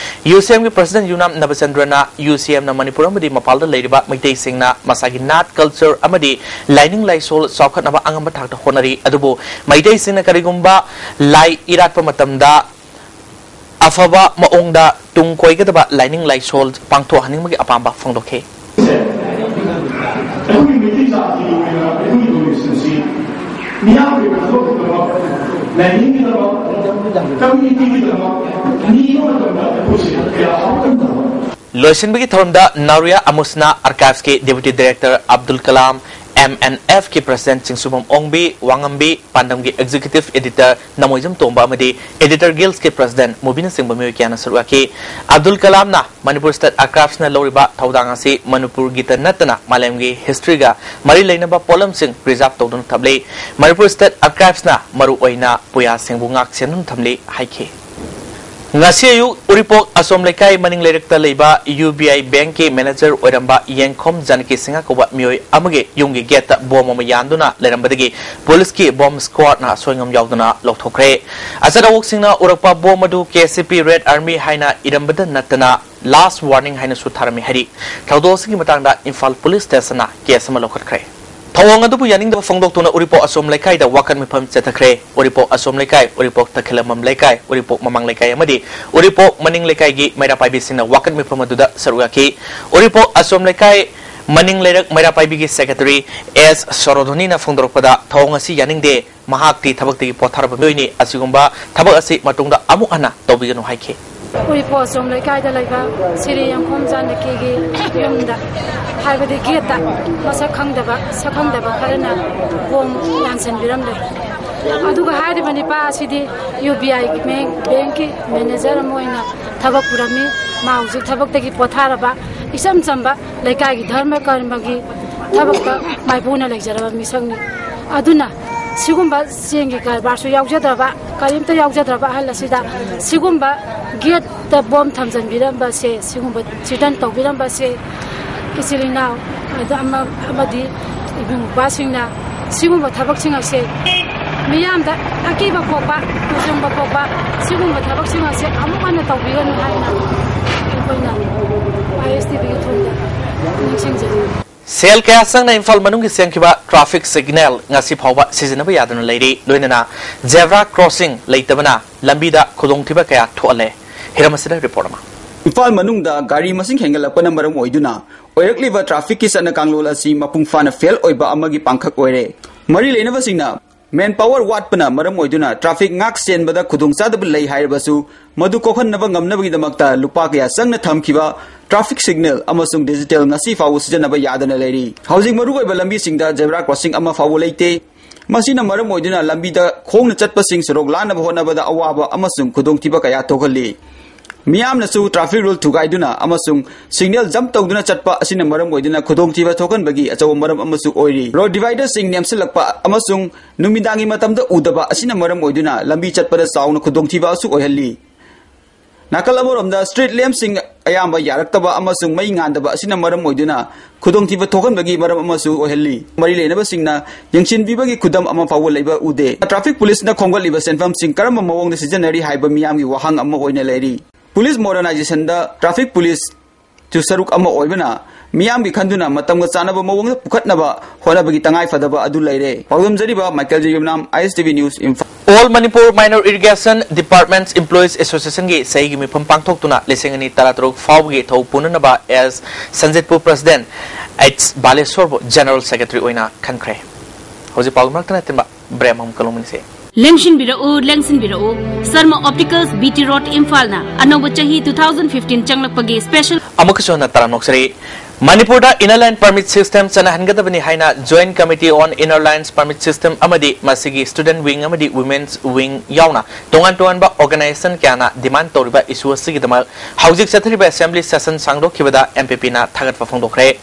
ꯌꯨ ꯁꯤ ꯑꯦꯝꯒꯤ President ꯌꯨꯅꯥꯝ ꯅꯕꯆꯟꯗ꯭ꯔꯅ ꯌꯨ ꯁꯤ ꯑꯦꯝꯅ ꯃꯅꯤꯄꯨꯔ ꯑꯃꯗꯤ ꯃꯄꯥꯟꯗ ꯂꯩꯔꯤꯕ ꯃꯩꯇꯩꯁꯤꯡꯅ ꯃꯁꯥꯒꯤ ꯅꯥꯠ, culture ꯑꯃꯗꯤ ꯂꯥꯏꯅꯤꯡ ꯂꯥꯏꯁꯣꯜ ꯆꯥꯎꯈꯠꯅꯕ ꯑꯉꯝꯕ ꯊꯥꯛꯇ ꯍꯣꯠꯅꯔꯤ, ꯑꯗꯨꯕꯨ ꯃꯩꯇꯩꯁꯤꯡꯅ ꯀꯔꯤꯒꯨꯝꯕ ꯂꯥꯏ ꯏꯔꯥꯠꯄ ꯃꯇꯝꯗ ꯑꯐꯕ ꯃꯑꯣꯡꯗ ꯇꯨꯡ ꯀꯣꯏꯒꯗꯕ ꯂꯥꯏꯅꯤꯡ ꯂꯥꯏꯁꯣꯜ ꯄꯥꯡꯊꯣꯛꯍꯟꯅꯤꯡꯕꯒꯤ ꯑꯄꯥꯝꯕ ꯐꯣꯡꯗꯣꯛꯈꯤ꯫ ꯑꯩꯈꯣꯏꯒꯤ ꯃꯩꯇꯩ ꯖꯥꯇꯤꯒꯤ ꯑꯣꯏꯅ ꯑꯩꯈꯣꯏꯒꯤ ꯂꯣꯏꯁꯤꯡꯁꯤ ꯃꯤꯌꯥꯝꯒꯤ ꯄꯨꯝꯅꯃꯛꯀꯤꯗꯃꯛ, ꯂꯥꯏꯅꯤꯡꯒꯤꯗꯃꯛ, communityꯒꯤꯗꯃꯛ ꯅꯤꯕ ꯃꯇꯝꯗ ꯑꯩꯈꯣꯏꯁꯦ ꯀꯌꯥ ꯍꯥꯞꯀꯟꯗꯕ꯫ ꯂꯣꯏꯁꯤꯟꯕꯒꯤ ꯊꯧꯔꯝꯗ ꯅꯥꯎꯔꯤꯌꯥ ꯑꯃꯨꯁꯅꯥ Archives ꯀꯤ Deputy Director Abdul Kalam, M N F ꯀꯤ President ꯆꯤꯡꯁꯨꯕꯝ ꯑꯣꯡꯕꯤ, ꯋꯥꯉꯝꯕꯤ, ꯄꯥꯟꯗꯝꯒꯤ Executive Editor ꯅꯃꯣꯏꯖꯝ ꯇꯣꯝꯕ ꯑꯃꯗꯤ Editor Guilds ꯀꯤ President ꯃꯨꯕꯤꯅꯆꯤꯡꯕ ꯃꯤꯑꯣꯏ ꯀꯌꯥꯅ ꯁꯔꯨꯛ ꯌꯥꯈꯤ꯫ ꯑꯕꯗꯨꯜ ꯀꯂꯥꯝꯅ ꯃꯅꯤꯄꯨꯔ State Archives ꯅ ꯂꯧꯔꯤꯕ ꯊꯧꯗꯥꯡ ꯑꯁꯤ ꯃꯅꯤꯄꯨꯔꯒꯤꯇ ꯅꯠꯇꯅ ꯃꯥꯂꯦꯝꯒꯤ history ꯒ ꯃꯔꯤ ꯂꯩꯅꯕ ꯄꯣꯠꯂꯝꯁꯤꯡ preserve ꯇꯧꯗꯨꯅ ꯊꯝꯂꯤ꯫ ꯃꯅꯤꯄꯨꯔ State Archives ꯅ ꯃꯔꯨ ꯑꯣꯏꯅ ꯄꯨꯌꯥꯁꯤꯡꯕꯨ ꯉꯥꯛ ꯁꯦꯟꯗꯨꯅ ꯊꯝꯂꯤ ꯍꯥꯏꯈꯤ꯫ ꯉꯁꯤ ꯑꯌꯨꯛ ꯎꯔꯤꯄꯣꯛ ꯑꯁꯣꯝ ꯂꯩꯀꯥꯏ ꯃꯅꯤꯡ ꯂꯩꯔꯛꯇ ꯂꯩꯕ U B I Bank ꯀꯤ manager ꯑꯣꯏꯔꯝꯕ ꯌꯦꯡꯈꯣꯝ ꯖꯥꯅꯀꯤ ꯁꯤꯡꯍ ꯀꯧꯕ ꯃꯤꯑꯣꯏ ꯑꯃꯒꯤ ꯌꯨꯝꯒꯤ gate ꯇ bomb ꯑꯃ ꯌꯥꯟꯗꯨꯅ ꯂꯩꯔꯝꯕꯗꯒꯤ police ꯀꯤ bomb squad ꯅ ꯑꯁꯣꯏ ꯑꯉꯥꯝ ꯌꯥꯎꯗꯅ ꯂꯧꯊꯣꯛꯈ꯭ꯔꯦ꯫ ꯑꯆꯠ ꯑꯋꯣꯛꯁꯤꯡꯅ ꯎꯔꯛꯄ bomb ꯑꯗꯨ K C P Red Army ꯍꯥꯏꯅ ꯏꯔꯝꯕꯗ ꯅꯠꯇꯅ last warning ꯍꯥꯏꯅꯁꯨ ꯊꯥꯔꯝꯃꯤ ꯍꯥꯏꯔꯤ꯫ ꯊꯧꯗꯣꯛ ꯑꯁꯤꯒꯤ ꯃꯇꯥꯡꯗ ꯏꯝꯐꯥꯜ Police Station ꯅ case ꯑꯃ ꯂꯧꯈꯠꯈ꯭ꯔꯦ꯫ ꯊꯧꯑꯣꯡ ꯑꯗꯨꯕꯨ ꯌꯥꯅꯤꯡꯗꯕ ꯐꯣꯡꯗꯣꯛꯇꯨꯅ ꯎꯔꯤꯄꯣꯛ ꯑꯁꯣꯝ ꯂꯩꯀꯥꯏꯗ ꯋꯥꯀꯠ ꯃꯤꯐꯝ ꯆꯠꯊꯈ꯭ꯔꯦ꯫ ꯎꯔꯤꯄꯣꯛ ꯑꯁꯣꯝ ꯂꯩꯀꯥꯏ, ꯎꯔꯤꯄꯣꯛ ꯇꯈꯦꯂꯝꯕꯝ ꯂꯩꯀꯥꯏ, ꯎꯔꯤꯄꯣꯛ ꯃꯃꯥꯡ ꯂꯩꯀꯥꯏ ꯑꯃꯗꯤ ꯎꯔꯤꯄꯣꯛ ꯃꯅꯤꯡ ꯂꯩꯀꯥꯏꯒꯤ ꯃꯩꯔꯥ ꯄꯥꯏꯕꯤꯁꯤꯡꯅ ꯋꯥꯀꯠ ꯃꯤꯐꯝ ꯑꯗꯨꯗ ꯁꯔꯨꯛ ꯌꯥꯈꯤ꯫ ꯎꯔꯤꯄꯣꯛ ꯑꯁꯣꯝ ꯂꯩꯀꯥꯏ ꯃꯅꯤꯡ ꯂꯩꯔꯛ ꯃꯩꯔꯥ ꯄꯥꯏꯕꯤꯒꯤ Secretary S ꯁꯣꯔꯣꯙꯣꯅꯤꯅ ꯐꯣꯡꯗꯣꯔꯛꯄꯗ, ꯊꯧꯑꯣꯡ ꯑꯁꯤ ꯌꯥꯅꯤꯡꯗꯦ, ꯃꯍꯥꯛꯇꯤ ꯊꯕꯛꯇꯒꯤ ꯄꯣꯊꯥꯔꯕ ꯃꯤꯑꯣꯏꯅꯤ, ꯑꯁꯤꯒꯨꯝꯕ ꯊꯕꯛ ꯑꯁꯤ ꯃꯇꯨꯡꯗ ꯑꯃꯨꯛ ꯍꯟꯅ ꯇꯧꯕꯤꯒꯅꯨ ꯍꯥꯏꯈꯤ꯫ ꯎꯔꯤꯄꯣꯛ ꯑꯁꯣꯝ ꯂꯩꯀꯥꯏꯗ ꯂꯩꯕ ꯁꯤꯔꯤ ꯌꯦꯡꯈꯣꯝ ꯖꯥꯅꯀꯤꯒꯤ ꯌꯨꯝꯗ, ꯍꯥꯏꯕꯗꯤ gate ꯇ ꯃꯁꯛ ꯈꯪꯗꯕ, ꯁꯛ ꯈꯪꯗꯕ ꯈꯔꯅ bomb ꯌꯥꯟꯁꯤꯟꯕꯤꯔꯝꯂꯦ꯫ ꯑꯗꯨꯒ ꯍꯥꯏꯔꯤꯕ ꯅꯤꯄꯥ ꯑꯁꯤꯗꯤ U B I bank, bank ꯀꯤ manager ꯑꯃ ꯑꯣꯏꯅ ꯊꯕꯛ ꯄꯨꯔꯝꯃꯤ꯫ ꯃꯥ ꯍꯧꯖꯤꯛ ꯊꯕꯛꯇꯒꯤ ꯄꯣꯊꯥꯔꯕ, ꯏꯆꯝ ꯆꯝꯕ ꯂꯩꯀꯥꯏꯒꯤ ꯙꯔꯃ ꯀꯔꯃꯒꯤ ꯊꯕꯛꯇ ꯃꯥꯏꯄꯨꯅ ꯂꯩꯖꯔꯕ ꯃꯤꯁꯛꯅꯤ꯫ ꯑꯗꯨꯅ ꯁꯤꯒꯨꯝꯕ ꯆꯦꯡꯒꯤ ꯀꯔꯕꯥꯔꯁꯨ ꯌꯥꯎꯖꯗ꯭ꯔꯕ, ꯀꯔꯤꯝꯇ ꯌꯥꯎꯖꯗ꯭ꯔꯕ ꯑꯍꯜ ꯑꯁꯤꯗ ꯁꯤꯒꯨꯝꯕ ꯒꯦꯠꯇ ꯕꯣꯝ ꯊꯝꯖꯤꯟꯕꯤꯔꯝꯕꯁꯦ, ꯁꯤꯒꯨꯝꯕ ꯊ꯭ꯔꯤꯇꯟ ꯇꯧꯕꯤꯔꯝꯕꯁꯦ, ꯏꯆꯤꯜ ꯏꯅꯥꯎ ꯑꯗ ꯑꯃ-, ꯑꯃꯗꯤ ꯏꯕꯨꯡ ꯏꯄ꯭ꯋꯥꯁꯤꯡꯅ ꯁꯤꯒꯨꯝꯕ ꯊꯕꯛꯁꯤꯡ ꯑꯁꯦ ꯃꯤꯌꯥꯝꯗ ꯑꯀꯤꯕ ꯄꯣꯛꯄ, ꯇꯨꯖꯨꯡꯕ ꯄꯣꯛꯄ ꯁꯤꯒꯨꯝꯕ ꯊꯕꯛꯁꯤꯡ ꯑꯁꯦ ꯑꯃꯨꯛ ꯍꯟꯅ ꯇꯧꯕꯤꯒꯅꯨ ꯍꯥꯏꯅ ꯑꯩꯈꯣꯏꯅ ISTVꯒꯤ ꯊꯣꯡꯗ ꯅꯤꯡꯁꯤꯡꯖꯔꯤ꯫ ꯁꯦꯜ ꯀꯌꯥ ꯆꯪꯅ ꯏꯝꯐꯥꯜ ꯃꯅꯨꯡꯒꯤ ꯁꯦꯝꯈꯤꯕ traffic signal ꯉꯁꯤ ꯐꯥꯎꯕ ꯁꯤꯖꯤꯟꯅꯕ ꯌꯥꯗꯅ ꯂꯩꯔꯤ꯫ ꯂꯣꯏꯅꯅ zebra crossing ꯂꯩꯇꯕꯅ ꯂꯝꯕꯤꯗ ꯈꯨꯗꯣꯡꯊꯤꯕ ꯀꯌꯥ ꯊꯣꯛꯍꯜꯂꯦ꯫ ꯍꯤꯔꯝ ꯑꯁꯤꯗ report ꯑꯃ꯫ ꯏꯝꯐꯥꯜ ꯃꯅꯨꯡꯗ ꯒꯥꯔꯤ ꯃꯁꯤꯡ ꯍꯦꯟꯒꯠꯂꯛꯄꯅ ꯃꯔꯝ ꯑꯣꯏꯗꯨꯅ ꯑꯣꯏꯔꯛꯂꯤꯕ trafficꯀꯤ ꯆꯠꯅ ꯀꯥꯡꯂꯣꯟ ꯑꯁꯤ ꯃꯄꯨꯡ ꯐꯥꯅ fail ꯑꯣꯏꯕ ꯑꯃꯒꯤ ꯄꯥꯡꯈꯛ ꯑꯣꯏꯔꯦ꯫ ꯃꯔꯤ ꯂꯩꯅꯕꯁꯤꯡꯅ manpower ꯋꯥꯠꯄꯅ ꯃꯔꯝ ꯑꯣꯏꯗꯨꯅ traffic ꯉꯥꯛ ꯁꯦꯟꯕꯗ ꯈꯨꯗꯣꯡꯆꯥꯗꯕ ꯂꯩ ꯍꯥꯏꯔꯕꯁꯨ, ꯃꯗꯨ ꯀꯣꯛꯍꯟꯅꯕ ꯉꯝꯅꯕꯒꯤꯗꯃꯛꯇ ꯂꯨꯄꯥ ꯀꯌꯥ ꯆꯪꯅ ꯊꯝꯈꯤꯕ traffic signal ꯑꯃꯁꯨꯡ digital ꯉꯁꯤ ꯐꯥꯎꯕ ꯁꯤꯖꯤꯟꯅꯕ ꯌꯥꯗꯅ ꯂꯩꯔꯤ꯫ ꯍꯧꯖꯤꯛ ꯃꯔꯨꯑꯣꯏꯕ ꯂꯝꯕꯤꯁꯤꯡꯗ zebra crossing ꯑꯃ ꯐꯥꯎꯕ ꯂꯩꯇꯦ꯫ ꯃꯁꯤꯅ ꯃꯔꯝ ꯑꯣꯏꯗꯨꯅ ꯂꯝꯕꯤꯗ ꯈꯣꯡꯅ ꯆꯠꯄꯁꯤꯡ ꯁꯣꯔꯣꯛ ꯂꯥꯟꯅꯕ ꯍꯣꯠꯅꯕꯗ ꯑꯋꯥꯕ ꯑꯃꯁꯨꯡ ꯈꯨꯗꯣꯡꯊꯤꯕ ꯀꯌꯥ ꯊꯣꯛꯍꯜꯂꯤ꯫ ꯃꯤꯌꯥꯝꯅꯁꯨ traffic rule ꯊꯨꯒꯥꯏꯗꯨꯅ ꯑꯃꯁꯨꯡ signal jump ꯇꯧꯗꯨꯅ ꯆꯠꯄ ꯑꯁꯤꯅ ꯃꯔꯝ ꯑꯣꯏꯗꯨꯅ ꯈꯨꯗꯣꯡꯊꯤꯕ ꯊꯣꯛꯍꯟꯕꯒꯤ ꯑꯆꯧꯕ ꯃꯔꯝ ꯑꯃꯁꯨ ꯑꯣꯏꯔꯤ꯫ Road dividerꯁꯤꯡ ꯅꯦꯝꯁꯤꯜꯂꯛꯄ ꯑꯃꯁꯨꯡ ꯅꯨꯃꯤꯗꯥꯡꯒꯤ ꯃꯇꯝꯗ ꯎꯗꯕ ꯑꯁꯤꯅ ꯃꯔꯝ ꯑꯣꯏꯗꯨꯅ ꯂꯝꯕꯤ ꯆꯠꯄꯗ ꯆꯥꯎꯅ ꯈꯨꯗꯣꯡꯊꯤꯕ ꯑꯁꯨ ꯑꯣꯏꯍꯜꯂꯤ꯫ ꯅꯥꯀꯜ ꯑꯃꯔꯣꯝꯗ street lampꯁꯤꯡ ꯑꯌꯥꯝꯕ ꯌꯥꯔꯛꯇꯕ ꯑꯃꯁꯨꯡ ꯃꯩ ꯉꯥꯟꯗꯕ ꯑꯁꯤꯅ ꯃꯔꯝ ꯑꯣꯏꯗꯨꯅ ꯈꯨꯗꯣꯡꯊꯤꯕ ꯊꯣꯛꯍꯟꯕꯒꯤ ꯃꯔꯝ ꯑꯃꯁꯨ ꯑꯣꯏꯍꯜꯂꯤ꯫ ꯃꯔꯤ ꯂꯩꯅꯕꯁꯤꯡꯅ ꯌꯦꯡꯁꯤꯟꯕꯤꯕꯒꯤ ꯈꯨꯗꯝ ꯑꯃ ꯐꯥꯎꯕ ꯂꯩꯕ ꯎꯗꯦ꯫ Traffic policeꯅ ꯈꯣꯝꯒꯠꯂꯤꯕ ꯁꯦꯟꯐꯝꯁꯤꯡ ꯀꯔꯝꯕ ꯃꯑꯣꯡꯗ ꯁꯤꯖꯤꯟꯅꯔꯤ ꯍꯥꯏꯕ ꯃꯤꯌꯥꯝꯒꯤ ꯋꯥꯍꯪ ꯑꯃ ꯑꯣꯏꯅ ꯂꯩꯔꯤ꯫ Police modernizationꯗ traffic policeꯁꯨ ꯁꯔꯨꯛ ꯑꯃ ꯑꯣꯏꯕꯅ ꯃꯤꯌꯥꯝꯒꯤ ꯈꯟꯗꯨꯅ ꯃꯇꯝꯒ ꯆꯥꯟꯅꯕ ꯃꯑꯣꯡꯗ ꯄꯨꯈꯠꯅꯕ ꯍꯣꯠꯅꯕꯒꯤ ꯇꯉꯥꯏ ꯐꯗꯕ ꯑꯗꯨ ꯂꯩꯔꯦ꯫ ꯄꯥꯎꯗꯝꯖꯔꯤꯕ ꯃꯥꯏꯀꯦꯜ ꯖꯦ ꯌꯨꯝꯅꯥꯝ, ISTV News, Imphal. All Manipur Minor Irrigation Departments Employees Associationꯒꯤ ꯆꯍꯤꯒꯤ ꯃꯤꯐꯝ ꯄꯥꯡꯊꯣꯛꯇꯨꯅ ꯂꯤꯁꯤꯡ ꯑꯅꯤ ꯇꯔꯥꯇꯔꯨꯛ ꯐꯥꯎꯕꯒꯤ ꯊꯧ ꯄꯨꯅꯅꯕ S ꯁꯟꯖꯤꯠꯄꯨ President, H ꯕꯥꯂꯦꯁꯣꯔꯕꯨ General Secretary ꯑꯣꯏꯅ ꯈꯟꯈ꯭ꯔꯦ꯫ ꯍꯧꯖꯤꯛ ꯄꯥꯎꯒꯤ ꯃꯔꯛꯇ ꯅꯠꯇꯤꯟꯕ break ꯑꯃꯨꯛ ꯀꯜꯂꯨꯃꯤꯟꯅꯁꯤ꯫ ꯂꯦꯡꯁꯤꯟꯕꯤꯔꯛꯎ, ꯂꯦꯡꯁꯤꯟꯕꯤꯔꯛꯎ꯫ Sharma Opticals, BT Road, ꯏꯝꯐꯥꯜꯅ ꯑꯅꯧꯕ ꯆꯍꯤ two thousand fifteen ꯆꯪꯂꯛꯄꯒꯤ special ꯑꯃꯨꯛꯀꯁꯨ ꯍꯟꯅ ꯇꯔꯥꯝꯅ ꯑꯣꯛꯆꯔꯤ꯫ ꯃꯅꯤꯄꯨꯔꯗ Inner Line Permit System ꯆꯠꯅꯍꯟꯒꯗꯕꯅꯤ ꯍꯥꯏꯅ Joint Committee on Inner Lines Permit System ꯑꯃꯗꯤ ꯃꯁꯤꯒꯤ Student Wing ꯑꯃꯗꯤ Women's Wing ꯌꯥꯎꯅ ꯇꯣꯉꯥꯟ ꯇꯣꯉꯥꯟꯕ organization ꯀꯌꯥꯅ demand ꯇꯧꯔꯤꯕ issue ꯑꯁꯤꯒꯤꯗꯃꯛ ꯍꯧꯖꯤꯛ ꯆꯠꯊꯔꯤꯕ Assembly Session ꯁꯥꯡꯗꯣꯛꯈꯤꯕꯗ M P P ꯅ ꯊꯥꯒꯠꯄ ꯐꯣꯡꯗꯣꯛꯈ꯭ꯔꯦ꯫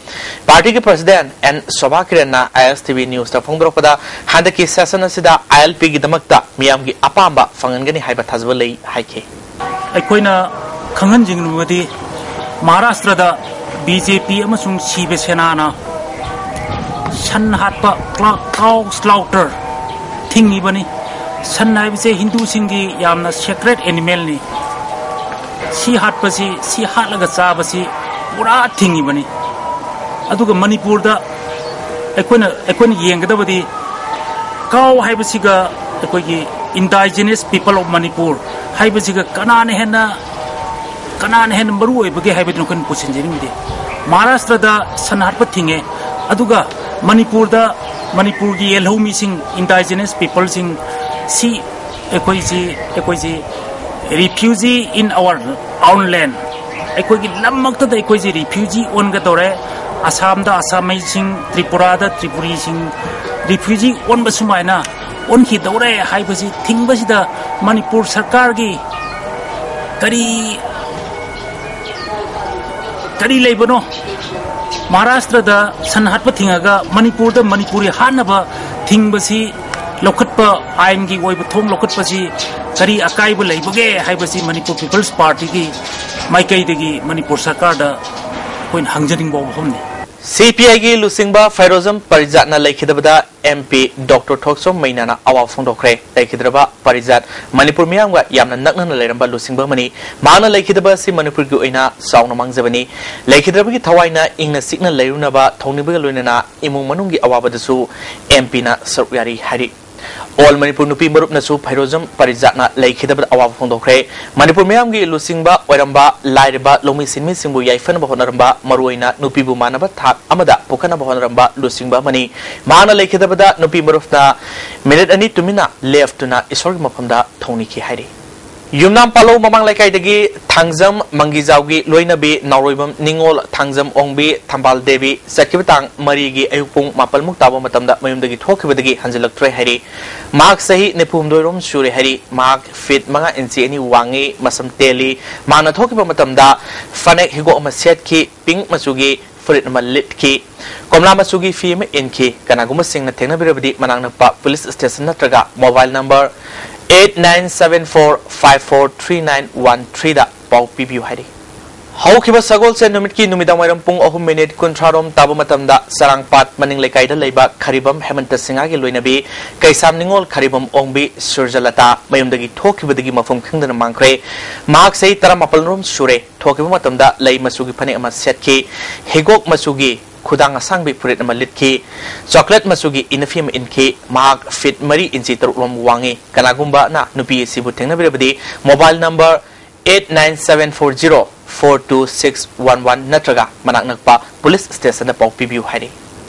Party ꯒꯤ President N Sobha ꯀꯤꯔꯟꯅ I S T V News ꯇ ꯐꯣꯡꯗꯣꯔꯛꯄꯗ, ꯍꯟꯗꯛꯀꯤ session ꯑꯁꯤꯗ I L P ꯒꯤꯗꯃꯛꯇ ꯃꯤꯌꯥꯝꯒꯤ ꯑꯄꯥꯝꯕ ꯐꯪꯍꯟꯒꯅꯤ ꯍꯥꯏꯕ ꯊꯥꯖꯕ ꯂꯩ ꯍꯥꯏꯈꯤ꯫ ꯑꯩꯈꯣꯏꯅ ꯈꯪꯍꯟꯖꯅꯤꯡꯕꯗꯤ, ꯃꯍꯥꯔꯥꯁꯇ꯭ꯔꯗ B J P ꯑꯃꯁꯨꯡ ꯁꯤꯕ ꯁꯦꯅꯥꯅ ꯁꯟ ꯍꯥꯠꯄ, ꯀ꯭ꯂꯥ-, cow slaughter ꯊꯤꯡꯉꯤꯕꯅꯤ꯫ ꯁꯟ ꯍꯥꯏꯕꯁꯦ ꯍꯤꯟꯗꯨꯁꯤꯡꯒꯤ ꯌꯥꯝꯅ sacred animal ꯅꯤ꯫ ꯁꯤ ꯍꯥꯠꯄꯁꯤ, ꯁꯤ ꯍꯥꯠꯂꯒ ꯆꯥꯕꯁꯤ ꯄꯨꯔꯥ ꯊꯤꯡꯉꯤꯕꯅꯤ꯫ ꯑꯗꯨꯒ ꯃꯅꯤꯄꯨꯔꯗ ꯑꯩꯈꯣꯏꯅ, ꯑꯩꯈꯣꯏꯅ ꯌꯦꯡꯒꯗꯕꯗꯤ, cow ꯍꯥꯏꯕꯁꯤꯒ ꯑꯩꯈꯣꯏꯒꯤ Indigenous People of Manipur ꯍꯥꯏꯕꯁꯤꯒ ꯀꯅꯥꯅ ꯍꯦꯟꯅ, ꯀꯅꯥꯅ ꯍꯦꯟꯅ ꯃꯔꯨ ꯑꯣꯏꯕꯒꯦ ꯍꯥꯏꯕꯗꯨꯅ ꯑꯩꯈꯣꯏꯅ ꯄꯨꯁꯤꯟꯖꯅꯤꯡꯗꯦ꯫ ꯃꯍꯥꯔꯥꯁꯇ꯭ꯔꯗ ꯁꯟ ꯍꯥꯠꯄ ꯊꯤꯡꯉꯦ, ꯑꯗꯨꯒ ꯃꯅꯤꯄꯨꯔꯗ, ꯃꯅꯤꯄꯨꯔꯒꯤ ꯌꯦꯜꯍꯧꯃꯤꯁꯤꯡ, Indigenous People ꯁꯤꯡ ꯁꯤ ꯑꯩꯈꯣꯏꯁꯤ, ꯑꯩꯈꯣꯏꯁꯤ refugee in our own land, ꯑꯩꯈꯣꯏꯒꯤ ꯂꯝꯃꯛꯇꯗ ꯑꯩꯈꯣꯏꯁꯤ refugee ꯑꯣꯟꯒꯗꯧꯔꯦ꯫ ꯑꯁꯥꯝꯗ ꯑꯁꯥꯃꯤꯁꯤꯡ, ꯇ꯭ꯔꯤꯄꯨꯔꯥꯗ ꯇ꯭ꯔꯤꯄꯨꯔꯤꯁꯤꯡ refugee ꯑꯣꯟꯕ ꯁꯨꯃꯥꯏꯅ ꯑꯣꯟꯈꯤꯗꯧꯔꯦ ꯍꯥꯏꯕꯁꯤ ꯊꯤꯡꯕꯁꯤꯗ ꯃꯅꯤꯄꯨꯔ ꯁꯔꯀꯥꯔꯒꯤ ꯀꯔꯤ, ꯀꯔꯤ ꯂꯩꯕꯅꯣ? ꯃꯍꯥꯔꯥꯁꯇ꯭ꯔꯗ ꯁꯟ ꯍꯥꯠꯄ ꯊꯤꯡꯉꯒ ꯃꯅꯤꯄꯨꯔꯗ ꯃꯅꯤꯄꯨꯔꯤ ꯍꯥꯠꯅꯕ ꯊꯤꯡꯕꯁꯤ ꯂꯧꯈꯠꯄ, ꯑꯥꯏꯟꯒꯤ ꯑꯣꯏꯕ ꯊꯣꯡ ꯂꯧꯈꯠꯄꯁꯤ ꯀꯔꯤ ꯑꯀꯥꯏꯕ ꯂꯩꯕꯒꯦ ꯍꯥꯏꯕꯁꯤ ꯃꯅꯤꯄꯨꯔ People's Party ꯒꯤ ꯃꯥꯏꯀꯩꯗꯒꯤ ꯃꯅꯤꯄꯨꯔ ꯁꯔꯀꯥꯔꯗ ꯑꯩꯈꯣꯏꯅ ꯍꯪꯖꯅꯤꯡꯕ ꯋꯥꯐꯝꯅꯤ꯫ C P I ꯒꯤ ꯂꯨꯆꯤꯡꯕ ꯐꯩꯔꯣꯖꯝ ꯄꯔꯤꯖꯥꯠꯅ ꯂꯩꯈꯤꯗꯕꯗ M P Doctor ꯊꯣꯛꯆꯣꯝ ꯃꯩꯅꯥꯅ ꯑꯋꯥꯕ ꯐꯣꯡꯗꯣꯛꯈ꯭ꯔꯦ꯫ ꯂꯩꯈꯤꯗ꯭ꯔꯕ ꯄꯔꯤꯖꯥꯠ ꯃꯅꯤꯄꯨꯔ ꯃꯤꯌꯥꯝꯒ ꯌꯥꯝꯅ ꯅꯛꯅꯅ ꯂꯩꯔꯝꯕ ꯂꯨꯆꯤꯡꯕ ꯑꯃꯅꯤ꯫ ꯃꯍꯥꯛꯅ ꯂꯩꯈꯤꯗꯕ ꯑꯁꯤ ꯃꯅꯤꯄꯨꯔꯒꯤ ꯑꯣꯏꯅ ꯆꯥꯎꯅ ꯃꯥꯡꯖꯕꯅꯤ꯫ ꯂꯩꯈꯤꯗ꯭ꯔꯕꯒꯤ ꯊꯋꯥꯏꯅ ꯏꯪꯅ ꯆꯤꯛꯅ ꯂꯩꯔꯨꯅꯕ ꯊꯧꯅꯤꯕꯒ ꯂꯣꯏꯅꯅ ꯏꯃꯨꯡ ꯃꯅꯨꯡꯒꯤ ꯑꯋꯥꯕꯗꯁꯨ M P ꯅ ꯁꯔꯨꯛ ꯌꯥꯔꯤ ꯍꯥꯏꯔꯤ꯫ All ꯃꯅꯤꯄꯨꯔ ꯅꯨꯄꯤ ꯃꯔꯨꯞꯅꯁꯨ ꯐꯩꯔꯣꯖꯝ ꯄꯔꯤꯖꯥꯠꯅ ꯂꯩꯈꯤꯗꯕꯗ ꯑꯋꯥꯕ ꯐꯣꯡꯗꯣꯛꯈ꯭ꯔꯦ꯫ ꯃꯅꯤꯄꯨꯔ ꯃꯤꯌꯥꯝꯒꯤ ꯂꯨꯆꯤꯡꯕ ꯑꯣꯏꯔꯝꯕ, ꯂꯥꯏꯔꯕ ꯂꯧꯃꯤ ꯁꯤꯟꯃꯤꯁꯤꯡꯕꯨ ꯌꯥꯏꯐꯅꯕ ꯍꯣꯠꯅꯔꯝꯕ, ꯃꯔꯨꯑꯣꯏꯅ ꯅꯨꯄꯤꯕꯨ ꯃꯥꯟꯅꯕ ꯊꯥꯛ ꯑꯃꯗ ꯄꯨꯈꯠꯅꯕ ꯍꯣꯠꯅꯔꯝꯕ ꯂꯨꯆꯤꯡꯕ ꯑꯃꯅꯤ꯫ ꯃꯍꯥꯛꯅ ꯂꯩꯈꯤꯗꯕꯗ ꯅꯨꯄꯤ ꯃꯔꯨꯞꯅ ꯃꯤꯅꯤꯠ ꯑꯅꯤ ꯇꯨꯃꯤꯟꯅ ꯂꯦꯞꯇꯨꯅ ꯏꯁꯣꯔꯒꯤ ꯃꯐꯝꯗ ꯊꯧꯅꯤꯈꯤ ꯍꯥꯏꯔꯤ꯫ ꯌꯨꯝꯅꯥꯝ ꯄꯥꯂꯧ ꯃꯃꯥꯡ ꯂꯩꯀꯥꯏꯗꯒꯤ ꯊꯥꯡꯖꯝ ꯃꯪꯒꯤꯖꯥꯎꯒꯤ ꯂꯣꯏꯅꯕꯤ ꯅꯥꯎꯔꯣꯏꯕꯝ ꯅꯤꯉꯣꯜ ꯊꯥꯡꯖꯝ ꯑꯣꯡꯕꯤ ꯊꯝꯕꯥꯜ ꯗꯦꯕꯤ ꯆꯠꯈꯤꯕ ꯇꯥꯡ ꯃꯔꯤꯒꯤ ꯑꯌꯨꯛ ꯄꯨꯡ ꯃꯥꯄꯜꯃꯨꯛ ꯇꯥꯕ ꯃꯇꯝꯗ ꯃꯌꯨꯝꯗꯒꯤ ꯊꯣꯛꯈꯤꯕꯗꯒꯤ ꯍꯟꯖꯤꯜꯂꯛꯇ꯭ꯔꯦ ꯍꯥꯏꯔꯤ꯫ ꯃꯍꯥꯛ ꯆꯍꯤ ꯅꯤꯐꯨ ꯍꯨꯝꯗꯣꯏ ꯔꯣꯝ ꯁꯨꯔꯦ ꯍꯥꯏꯔꯤ꯫ ꯃꯍꯥꯛ ꯐꯤꯠ ꯃꯉꯥ ꯏꯟꯆꯤ ꯑꯅꯤ ꯋꯥꯡꯉꯤ, ꯃꯁꯝ ꯇꯦꯜꯂꯤ꯫ ꯃꯍꯥꯛꯅ ꯊꯣꯛꯈꯤꯕ ꯃꯇꯝꯗ ꯐꯅꯦꯛ ꯍꯤꯒꯣꯛ ꯑꯃ ꯁꯦꯠꯈꯤ, ꯄꯤꯡꯛ ꯃꯆꯨꯒꯤ ꯐꯨꯔꯤꯠ ꯑꯃ ꯂꯤꯠꯈꯤ, ꯀꯣꯝꯂꯥ ꯃꯆꯨꯒꯤ ꯐꯤ ꯑꯃ ꯏꯟꯈꯤ꯫ ꯀꯅꯥꯒꯨꯝꯕꯁꯤꯡꯅ ꯊꯦꯡꯅꯕꯤꯔꯕꯗꯤ ꯃꯅꯥꯛ ꯅꯛꯄ ꯄꯨꯂꯤꯁ ꯁ꯭ꯇꯦꯁꯟ ꯅꯠꯇ꯭ꯔꯒ mobile number eight nine seven four five four three nine one three ꯗ ꯄꯥꯎ ꯄꯤꯕꯤꯌꯨ ꯍꯥꯏꯔꯤ꯫ ꯍꯧꯈꯤꯕ ꯁꯒꯣꯜꯁꯦꯟ ꯅꯨꯃꯤꯠꯀꯤ ꯅꯨꯃꯤꯗꯥꯡ ꯋꯥꯏꯔꯝ ꯄꯨꯡ ꯑꯍꯨꯝ ꯃꯤꯅꯤꯠ ꯀꯨꯟꯊ꯭ꯔꯥ ꯔꯣꯝ ꯇꯥꯕ ꯃꯇꯝꯗ ꯆꯔꯥꯡꯄꯥꯠ ꯃꯅꯤꯡ ꯂꯩꯀꯥꯏꯗ ꯂꯩꯕ ꯈꯔꯤꯕꯝ ꯍꯦꯃꯟꯇ ꯁꯤꯡꯍꯒꯤ ꯂꯣꯏꯅꯕꯤ ꯀꯩꯁꯥꯝ ꯅꯤꯉꯣꯜ ꯈꯔꯤꯕꯝ ꯑꯣꯡꯕꯤ ꯁꯨꯔꯖꯂꯇꯥ ꯃꯌꯨꯝꯗꯒꯤ ꯊꯣꯛꯈꯤꯕꯗꯒꯤ ꯃꯐꯝ ꯈꯪꯗꯅ ꯃꯥꯡꯈ꯭ꯔꯦ꯫ ꯃꯍꯥꯛ ꯆꯍꯤ ꯇꯔꯥꯃꯥꯄꯜ ꯔꯣꯝ ꯁꯨꯔꯦ꯫ ꯊꯣꯛꯈꯤꯕ ꯃꯇꯝꯗ ꯂꯩ ꯃꯆꯨꯒꯤ ꯐꯅꯦꯛ ꯑꯃ ꯁꯦꯠꯈꯤ, ꯍꯤꯒꯣꯛ ꯃꯆꯨꯒꯤ ꯈꯨꯗꯥꯡ ꯑꯁꯥꯡꯕꯤ ꯐꯨꯔꯤꯠ ꯑꯃ ꯂꯤꯠꯈꯤ, ꯆꯣꯀ꯭ꯂꯦꯠ ꯃꯆꯨꯒꯤ ꯏꯅꯐꯤ ꯑꯃ ꯏꯟꯈꯤ꯫ ꯃꯍꯥꯛ ꯐꯤꯠ ꯃꯔꯤ ꯏꯟꯆꯤ ꯇꯔꯨꯛ ꯔꯣꯝ ꯋꯥꯡꯉꯤ꯫ ꯀꯅꯥꯒꯨꯝꯕꯅ ꯅꯨꯄꯤ ꯑꯁꯤꯕꯨ ꯊꯦꯡꯅꯕꯤꯔꯕꯗꯤ mobile number eight nine seven four zero four two six one one ꯅꯠꯇ꯭ꯔꯒ ꯃꯅꯥꯛ ꯅꯛꯄ ꯄꯨꯂꯤꯁ ꯁ꯭ꯇꯦꯁꯟꯗ ꯄꯥꯎ ꯄꯤꯕꯤꯌꯨ ꯍꯥꯏꯔꯤ꯫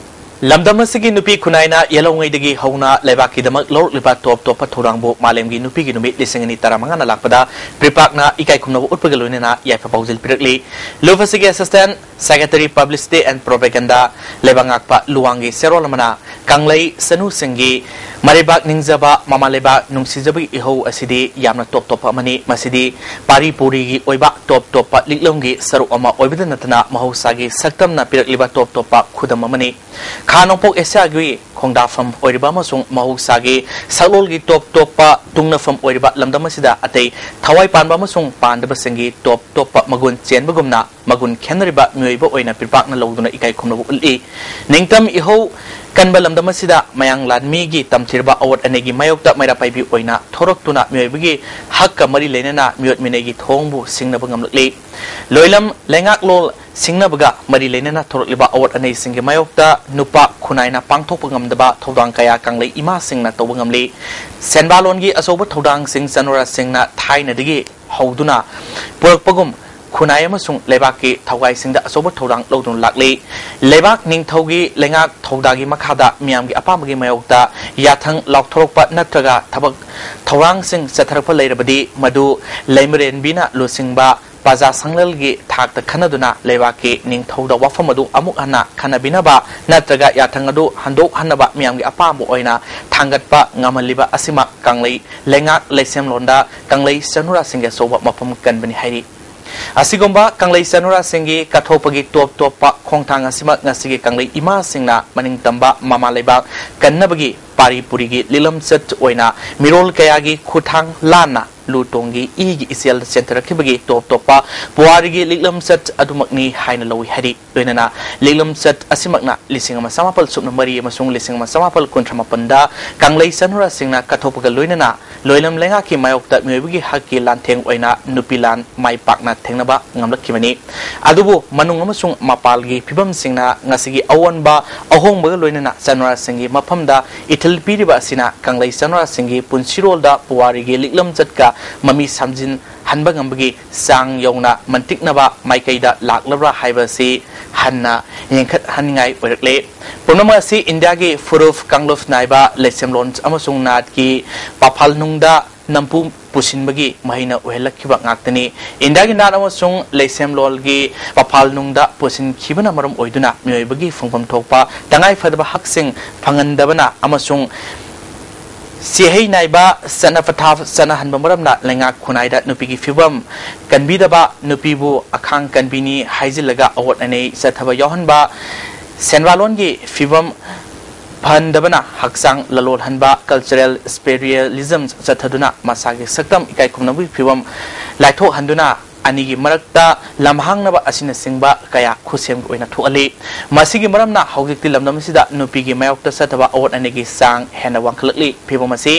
ꯂꯝꯗꯝ ꯑꯁꯤꯒꯤ ꯅꯨꯄꯤ ꯈꯨꯟꯅꯥꯏꯅ ꯌꯦꯜꯍꯧꯉꯩꯗꯒꯤ ꯍꯧꯅ ꯂꯩꯕꯥꯛꯀꯤꯗꯃꯛ ꯂꯧꯔꯛꯂꯤꯕ ꯇꯣꯞ ꯇꯣꯞꯄ ꯊꯧꯗꯥꯡꯕꯨ ꯃꯥꯂꯦꯝꯒꯤ ꯅꯨꯄꯤꯒꯤ ꯅꯨꯃꯤꯠ ꯂꯤꯁꯤꯡ ꯑꯅꯤ ꯇꯔꯥꯃꯉꯥꯅ ꯂꯥꯛꯄꯗ ꯄ꯭ꯔꯤꯄꯥꯛꯅ ꯏꯀꯥꯏ ꯈꯨꯝꯅꯕ ꯎꯠꯄꯒ ꯂꯣꯏꯅꯅ ꯌꯥꯏꯐ ꯄꯥꯎꯖꯦꯜ ꯄꯤꯔꯛꯂꯤ꯫ ꯂꯨꯞ ꯑꯁꯤꯒꯤ assistant secretary publicity and propaganda ꯂꯩꯕꯥꯛ ꯉꯥꯛꯄ ꯂꯨꯋꯥꯡꯒꯤ ꯆꯦꯔꯣꯜ ꯑꯃꯅ ꯀꯪꯂꯩ ꯆꯅꯨꯁꯤꯡꯒꯤ ꯃꯔꯩꯕꯥꯛ ꯅꯤꯡꯖꯕ ꯃꯃꯥ ꯂꯩꯕꯥꯛ ꯅꯨꯡꯁꯤꯖꯕꯒꯤ ꯏꯍꯧ ꯑꯁꯤꯗꯤ ꯌꯥꯝꯅ ꯇꯣꯞ ꯇꯣꯞꯄ ꯑꯃꯅꯤ꯫ ꯃꯁꯤꯗꯤ ꯄꯥꯔꯤ ꯄꯨꯔꯤꯒꯤ ꯑꯣꯏꯕ ꯇꯣꯞ ꯇꯣꯞꯄ ꯂꯤꯛꯂꯝꯒꯤ ꯁꯔꯨꯛ ꯑꯃ ꯑꯣꯏꯕꯗ ꯅꯠꯇꯅ ꯃꯍꯧꯁꯥꯒꯤ ꯁꯛꯇꯝꯅ ꯄꯤꯔꯛꯂꯤꯕ ꯇꯣꯞ ꯇꯣꯞꯄ ꯈꯨꯗꯝ ꯑꯃꯅꯤ꯫ ꯈꯥ ꯅꯣꯡꯄꯣꯛ ꯑꯦꯁꯤꯌꯥꯒꯤ ꯈꯣꯡꯗꯥꯐꯝ ꯑꯣꯏꯔꯤꯕ ꯑꯃꯁꯨꯡ ꯃꯍꯧꯁꯥꯒꯤ ꯁꯛꯂꯣꯜꯒꯤ ꯇꯣꯞ ꯇꯣꯞꯄ ꯇꯨꯡꯅꯐꯝ ꯑꯣꯏꯔꯤꯕ ꯂꯝꯗꯝ ꯑꯁꯤꯗ ꯑꯇꯩ ꯊꯋꯥꯏ ꯄꯥꯟꯕ ꯑꯃꯁꯨꯡ ꯄꯥꯟꯗꯕꯁꯤꯡꯒꯤ ꯇꯣꯞ ꯇꯣꯞꯄ ꯃꯒꯨꯟ ꯆꯦꯟꯕꯒꯨꯝꯅ ꯃꯒꯨꯟ ꯈꯦꯠꯅꯔꯤꯕ ꯃꯤꯑꯣꯏꯕ ꯑꯣꯏꯅ ꯄꯤꯔꯄꯥꯛꯅ ꯂꯧꯗꯨꯅ ꯏꯀꯥꯏ ꯈꯨꯝꯅꯕ ꯎꯠꯂꯤ꯫ ꯅꯤꯡꯇꯝ ꯏꯍꯧ ꯀꯟꯕ ꯂꯝꯗꯝ ꯑꯁꯤꯗ ꯃꯌꯥꯡ ꯂꯥꯟꯃꯤꯒꯤ ꯇꯝꯊꯤꯔꯕ ꯑꯋꯣꯠ ꯑꯅꯩꯒꯤ ꯃꯥꯌꯣꯛꯇ ꯃꯩꯔꯥ ꯄꯥꯏꯕꯤ ꯑꯣꯏꯅ ꯊꯣꯔꯛꯇꯨꯅ ꯃꯤꯑꯣꯏꯕꯒꯤ ꯍꯛꯀ ꯃꯔꯤ ꯂꯩꯅꯅ ꯃꯤꯑꯣꯠ ꯃꯤꯅꯩꯒꯤ ꯊꯧꯑꯣꯡꯕꯨ ꯁꯤꯡꯅꯕ ꯉꯝꯂꯛꯂꯤ꯫ ꯂꯣꯏꯂꯝ ꯂꯩꯉꯥꯛꯂꯣꯜ ꯁꯤꯡꯅꯕꯒ ꯃꯔꯤ ꯂꯩꯅꯅ ꯊꯣꯔꯛꯂꯤꯕ ꯑꯋꯣꯠ ꯑꯅꯩꯁꯤꯡꯒꯤ ꯃꯥꯌꯣꯛꯇ ꯅꯨꯄꯥ ꯈꯨꯟꯅꯥꯏꯅ ꯄꯥꯡꯊꯣꯛꯄ ꯉꯝꯗꯕ ꯊꯧꯗꯥꯡ ꯀꯌꯥ ꯀꯪꯂꯩ ꯏꯃꯥꯁꯤꯡꯅ ꯇꯧꯕ ꯉꯝꯂꯤ꯫ ꯁꯦꯟꯕꯥꯂꯣꯟꯒꯤ ꯑꯆꯧꯕ ꯊꯧꯗꯥꯡꯁꯤꯡ ꯆꯅꯨꯔꯥꯁꯤꯡꯅ ꯊꯥꯏꯅꯗꯒꯤ ꯍꯧꯗꯨꯅ ꯄꯨꯔꯛꯄꯒꯨꯝ ꯈꯨꯟꯅꯥꯏ ꯑꯃꯁꯨꯡ ꯂꯩꯕꯥꯛꯀꯤ ꯊꯧꯒꯥꯏꯁꯤꯡꯗ ꯑꯆꯧꯕ ꯊꯧꯗꯥꯡ ꯂꯧꯗꯨꯅ ꯂꯥꯛꯂꯤ꯫ ꯂꯩꯕꯥꯛ ꯅꯤꯡꯊꯧꯒꯤ ꯂꯩꯉꯥꯛ ꯊꯧꯗꯥꯒꯤ ꯃꯈꯥꯗ ꯃꯤꯌꯥꯝꯒꯤ ꯑꯄꯥꯝꯕꯒꯤ ꯃꯥꯌꯣꯛꯇ ꯌꯥꯊꯪ ꯂꯥꯎꯊꯣꯔꯛꯄ ꯅꯠꯇ꯭ꯔꯒ ꯊꯕꯛ ꯊꯧꯔꯥꯡꯁꯤꯡ ꯆꯠꯊꯔꯛꯄ ꯂꯩꯔꯕꯗꯤ, ꯃꯗꯨ ꯂꯩꯃꯔꯦꯟꯕꯤꯅ ꯂꯨꯆꯤꯡꯕ ꯄ꯭ꯔꯖꯥ ꯁꯪꯂꯦꯜꯒꯤ ꯊꯥꯛꯇ ꯈꯟꯅꯗꯨꯅ ꯂꯩꯕꯥꯛꯀꯤ ꯅꯤꯡꯊꯧꯗ ꯋꯥꯐꯝ ꯑꯗꯨ ꯑꯃꯨꯛ ꯍꯟꯅ ꯈꯟꯅꯕꯤꯅꯕ ꯅꯠꯇ꯭ꯔꯒ ꯌꯥꯊꯪ ꯑꯗꯨ ꯍꯟꯗꯣꯛꯍꯟꯅꯕ ꯃꯤꯌꯥꯝꯒꯤ ꯑꯄꯥꯝꯕ ꯑꯣꯏꯅ ꯊꯥꯡꯒꯠꯄ ꯉꯝꯍꯜꯂꯤꯕ ꯑꯁꯤꯃꯛ ꯀꯪꯂꯩ ꯂꯩꯉꯥꯛ ꯂꯩꯁꯦꯝꯂꯣꯟꯗ ꯀꯪꯂꯩ ꯆꯅꯨꯔꯥꯁꯤꯡꯒꯤ ꯑꯆꯧꯕ ꯃꯐꯝ ꯀꯟꯕꯅꯤ ꯍꯥꯏꯔꯤ꯫ ꯑꯁꯤꯒꯨꯝꯕ ꯀꯪꯂꯩ ꯆꯅꯨꯔꯥꯁꯤꯡꯒꯤ ꯀꯠꯊꯣꯛꯄꯒꯤ ꯇꯣꯞ ꯇꯣꯞꯄ ꯈꯣꯡꯊꯥꯡ ꯑꯁꯤꯃꯛ ꯉꯁꯤꯒꯤ ꯀꯪꯂꯩ ꯏꯃꯥꯁꯤꯡꯅ ꯃꯅꯤꯡ ꯇꯝꯕ ꯃꯃꯥ ꯂꯩꯕꯥꯛ ꯀꯟꯅꯕꯒꯤ ꯄꯥꯔꯤ ꯄꯨꯔꯤꯒꯤ ꯂꯤꯛꯂꯝꯆꯠ ꯑꯣꯏꯅ ꯃꯤꯔꯣꯜ ꯀꯌꯥꯒꯤ ꯈꯨꯠꯊꯥꯡ ꯂꯥꯟꯅ ꯂꯨ ꯇꯣꯡꯒꯤ ꯏꯒꯤ ꯏꯆꯦꯜꯗ ꯆꯦꯟꯊꯔꯛꯈꯤꯕꯒꯤ ꯇꯣꯞ ꯇꯣꯞꯄ ꯄꯨꯋꯥꯔꯤꯒꯤ ꯂꯤꯛꯂꯝꯆꯠ ꯑꯗꯨꯃꯛꯅꯤ ꯍꯥꯏꯅ ꯂꯧꯏ ꯍꯥꯏꯔꯤ꯫ ꯂꯣꯏꯅꯅ ꯂꯤꯛꯂꯝꯆꯠ ꯑꯁꯤꯃꯛꯅ ꯂꯤꯁꯤꯡ ꯑꯃ ꯆꯃꯥꯄꯜ ꯁꯨꯞꯅ ꯃꯔꯤ ꯑꯃꯁꯨꯡ ꯂꯤꯁꯤꯡ ꯑꯃ ꯆꯃꯥꯄꯜ ꯀꯨꯟꯊ꯭ꯔꯥ ꯃꯥꯄꯟꯗ ꯀꯪꯂꯩ ꯆꯅꯨꯔꯥꯁꯤꯡꯅ ꯀꯠꯊꯣꯛꯄꯒ ꯂꯣꯏꯅꯅ ꯂꯣꯏꯂꯝ ꯂꯩꯉꯥꯛꯀꯤ ꯃꯥꯌꯣꯛꯇ ꯃꯤꯑꯣꯏꯕꯒꯤ ꯍꯛꯀꯤ ꯂꯥꯟꯊꯦꯡ ꯑꯣꯏꯅ ꯅꯨꯄꯤ ꯂꯥꯟ ꯃꯥꯏ ꯄꯥꯛꯅ ꯊꯦꯡꯅꯕ ꯉꯝꯂꯛꯈꯤꯕꯅꯤ꯫ ꯑꯗꯨꯕꯨ ꯃꯅꯨꯡ ꯑꯃꯁꯨꯡ ꯃꯄꯥꯜꯒꯤ ꯐꯤꯕꯝꯁꯤꯡꯅ ꯉꯁꯤꯒꯤ ꯑꯑꯣꯟꯕ ꯑꯍꯣꯡꯕꯒ ꯂꯣꯏꯅꯅ ꯆꯅꯨꯔꯥꯁꯤꯡꯒꯤ ꯃꯐꯝꯗ ꯏꯊꯤꯜ ꯄꯤꯔꯤꯕ ꯑꯁꯤꯅ ꯀꯪꯂꯩ ꯆꯅꯨꯔꯥꯁꯤꯡꯒꯤ ꯄꯨꯟꯁꯤꯔꯣꯜꯗ ꯄꯨꯋꯥꯔꯤꯒꯤ ꯂꯤꯛꯂꯝꯆꯠꯀ ꯃꯃꯤ ꯁꯥꯝꯖꯤꯟꯍꯟꯕ ꯉꯝꯕꯒꯤ ꯆꯥꯡ ꯌꯧꯅ ꯃꯟꯇꯤꯛꯅꯕ ꯃꯥꯏꯀꯩꯗ ꯂꯥꯛꯂꯕ꯭ꯔꯥ ꯍꯥꯏꯕꯁꯤ ꯍꯟꯅ ꯌꯦꯡꯈꯠꯍꯟꯅꯤꯡꯉꯥꯏ ꯑꯣꯏꯔꯛꯂꯦ꯫ ꯄꯨꯝꯅꯃꯛ ꯑꯁꯤ ꯏꯟꯗꯤꯌꯥꯒꯤ ꯐꯨꯔꯨꯞ ꯀꯥꯡꯂꯨꯞ ꯅꯥꯏꯕ ꯂꯩꯁꯦꯝꯂꯣꯟ ꯑꯃꯁꯨꯡ ꯅꯥꯠꯀꯤ ꯄꯥꯐꯥꯜꯅꯨꯡꯗ ꯅꯝꯐꯨ ꯄꯨꯁꯤꯟꯕꯒꯤ ꯃꯍꯩꯅ ꯑꯣꯏꯍꯜꯂꯛꯈꯤꯕ ꯉꯥꯛꯇꯅꯤ꯫ ꯏꯟꯗꯤꯌꯥꯒꯤ ꯅꯥꯠ ꯑꯃꯁꯨꯡ ꯂꯩꯁꯦꯝꯂꯣꯜꯒꯤ ꯄꯥꯐꯥꯜꯅꯨꯡꯗ ꯄꯨꯁꯤꯟꯈꯤꯕꯅ ꯃꯔꯝ ꯑꯣꯏꯗꯨꯅ ꯃꯤꯑꯣꯏꯕꯒꯤ ꯐꯪꯐꯝ ꯊꯣꯛꯄ ꯇꯉꯥꯏ ꯐꯗꯕ ꯍꯛꯁꯤꯡ ꯐꯪꯍꯟꯗꯕꯅ ꯑꯃꯁꯨꯡ ꯆꯦꯍꯩ ꯅꯥꯏꯕ ꯆꯠꯅ ꯄꯊꯥꯞ ꯆꯠꯅꯍꯟꯕ ꯃꯔꯝꯅ ꯂꯩꯉꯥꯛ ꯈꯨꯟꯅꯥꯏꯗ ꯅꯨꯄꯤꯒꯤ ꯐꯤꯕꯝ ꯀꯟꯕꯤꯗꯕ, ꯅꯨꯄꯤꯕꯨ ꯑꯈꯥꯡ ꯀꯟꯕꯤꯅꯤ ꯍꯥꯏꯖꯤꯜꯂꯒ ꯑꯑꯣꯠ ꯑꯅꯩ ꯆꯠꯊꯕ ꯌꯥꯎꯍꯟꯕ, ꯁꯦꯟꯋꯥꯂꯣꯟꯒꯤ ꯐꯤꯕꯝ ꯐꯍꯟꯗꯕꯅ ꯍꯛꯆꯥꯡ ꯂꯂꯣꯜꯍꯟꯕ, cultural imperialism ꯆꯠꯊꯗꯨꯅ ꯃꯁꯥꯒꯤ ꯁꯛꯇꯝ ꯏꯀꯥꯏ ꯈꯨꯝꯅꯕꯒꯤ ꯐꯤꯕꯝ ꯂꯥꯏꯊꯣꯛꯍꯟꯗꯨꯅ ꯑꯅꯤꯒꯤ ꯃꯔꯛꯇ ꯂꯝꯍꯥꯡꯅꯕ ꯑꯁꯤꯅꯆꯤꯡꯕ ꯀꯌꯥ ꯈꯨꯠꯁꯦꯝꯒꯤ ꯑꯣꯏꯅ ꯊꯣꯛꯍꯜꯂꯤ꯫ ꯃꯁꯤꯒꯤ ꯃꯔꯝꯅ ꯍꯧꯖꯤꯛꯇꯤ ꯂꯝꯗꯝ ꯑꯁꯤꯗ ꯅꯨꯄꯤꯒꯤ ꯃꯥꯌꯣꯛꯇ ꯆꯠꯊꯕ ꯑꯑꯣꯠ ꯑꯅꯩꯒꯤ ꯆꯥꯡ ꯍꯦꯟꯅ ꯋꯥꯡꯈꯠꯂꯛꯂꯤ꯫ ꯐꯤꯕꯝ ꯑꯁꯤ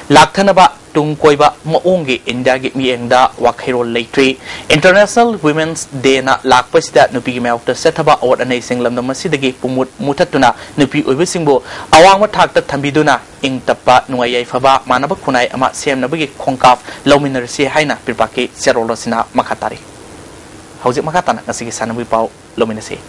ꯂꯥꯛꯊꯅꯕ ꯇꯨꯡ ꯀꯣꯏꯕ ꯃꯑꯣꯡꯒꯤ ꯏꯟꯗꯤꯌꯥꯒꯤ ꯃꯤꯠꯌꯦꯡꯗ ꯋꯥꯈꯩꯔꯣꯜ ꯂꯩꯇ꯭ꯔꯤ꯫ International Women's Dayꯅ ꯂꯥꯛꯄꯁꯤꯗ ꯅꯨꯄꯤꯒꯤ ꯃꯥꯌꯣꯛꯇ ꯆꯠꯊꯕ ꯑꯑꯣꯠ ꯑꯅꯩꯁꯤꯡ ꯂꯝꯗꯝ ꯑꯁꯤꯗꯒꯤ ꯄꯨꯝꯃꯨꯠ ꯃꯨꯊꯠꯇꯨꯅ ꯅꯨꯄꯤ ꯑꯣꯏꯕꯁꯤꯡꯕꯨ ꯑꯋꯥꯡꯕ ꯊꯥꯛꯇ ꯊꯝꯕꯤꯗꯨꯅ ꯏꯪ ꯇꯞꯄ, ꯅꯨꯡꯉꯥꯏ ꯌꯥꯏꯐꯕ, ꯃꯥꯟꯅꯕ ꯈꯨꯟꯅꯥꯏ ꯑꯃ ꯁꯦꯝꯅꯕꯒꯤ ꯈꯣꯡꯀꯥꯞ ꯂꯧꯃꯤꯟꯅꯔꯁꯤ ꯍꯥꯏꯅ ꯄꯤꯔꯄꯥꯛꯀꯤ ꯆꯦꯔꯣꯜ ꯑꯁꯤꯅ ꯃꯈꯥ ꯇꯥꯔꯤ꯫ ꯍꯧꯖꯤꯛ ꯃꯈꯥ ꯇꯥꯅ ꯉꯁꯤꯒꯤ ꯁꯥꯟꯅꯕꯒꯤ ꯄꯥꯎ ꯂꯧꯃꯤꯟꯅꯁꯤ꯫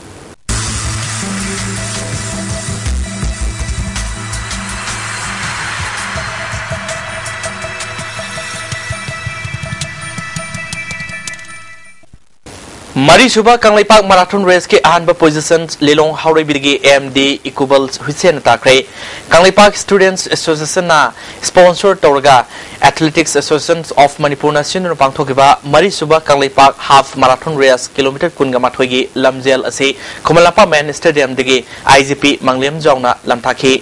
ꯃꯔꯤꯁꯨꯕ ꯀꯪꯂꯩꯄꯥꯛ ꯃꯔꯥꯊꯣꯟ ꯔꯦꯁꯀꯤ ꯑꯍꯥꯟꯕ ꯄꯣꯖꯤꯁꯟ ꯂꯤꯂꯣꯡ ꯍꯥꯎꯔꯩꯕꯤꯗꯒꯤ ꯑꯦꯝ ꯗꯤ ꯏꯀꯨꯕꯜ ꯍꯨꯏꯁꯦꯟꯅ ꯇꯥꯈ꯭ꯔꯦ꯫ ꯀꯪꯂꯩꯄꯥꯛ ꯁ꯭ꯇꯨꯗꯦꯟꯠꯁ ꯑꯦꯁꯣꯁꯤꯌꯦꯁꯟꯅ ꯁ꯭ꯄꯣꯟꯁꯔ ꯇꯧꯔꯒ Athletics Association of ꯃꯅꯤꯄꯨꯔꯅ ꯁꯤꯟꯗꯨꯅ ꯄꯥꯡꯊꯣꯛꯈꯤꯕ ꯃꯔꯤꯁꯨꯕ Kangleipak half marathon race kilometre ꯀꯨꯟꯒ ꯃꯥꯊꯣꯏꯒꯤ ꯂꯝꯖꯦꯜ ꯑꯁꯤ ꯈꯨꯃꯟ ꯂꯝꯄꯥꯛ ꯃꯦꯟ ꯁ꯭ꯇꯦꯗꯤꯌꯝꯗꯒꯤ ꯑꯥꯏ ꯖꯤ ꯄꯤ ꯃꯪꯂꯦꯝꯖꯥꯎꯅ ꯂꯝꯊꯥꯈꯤ꯫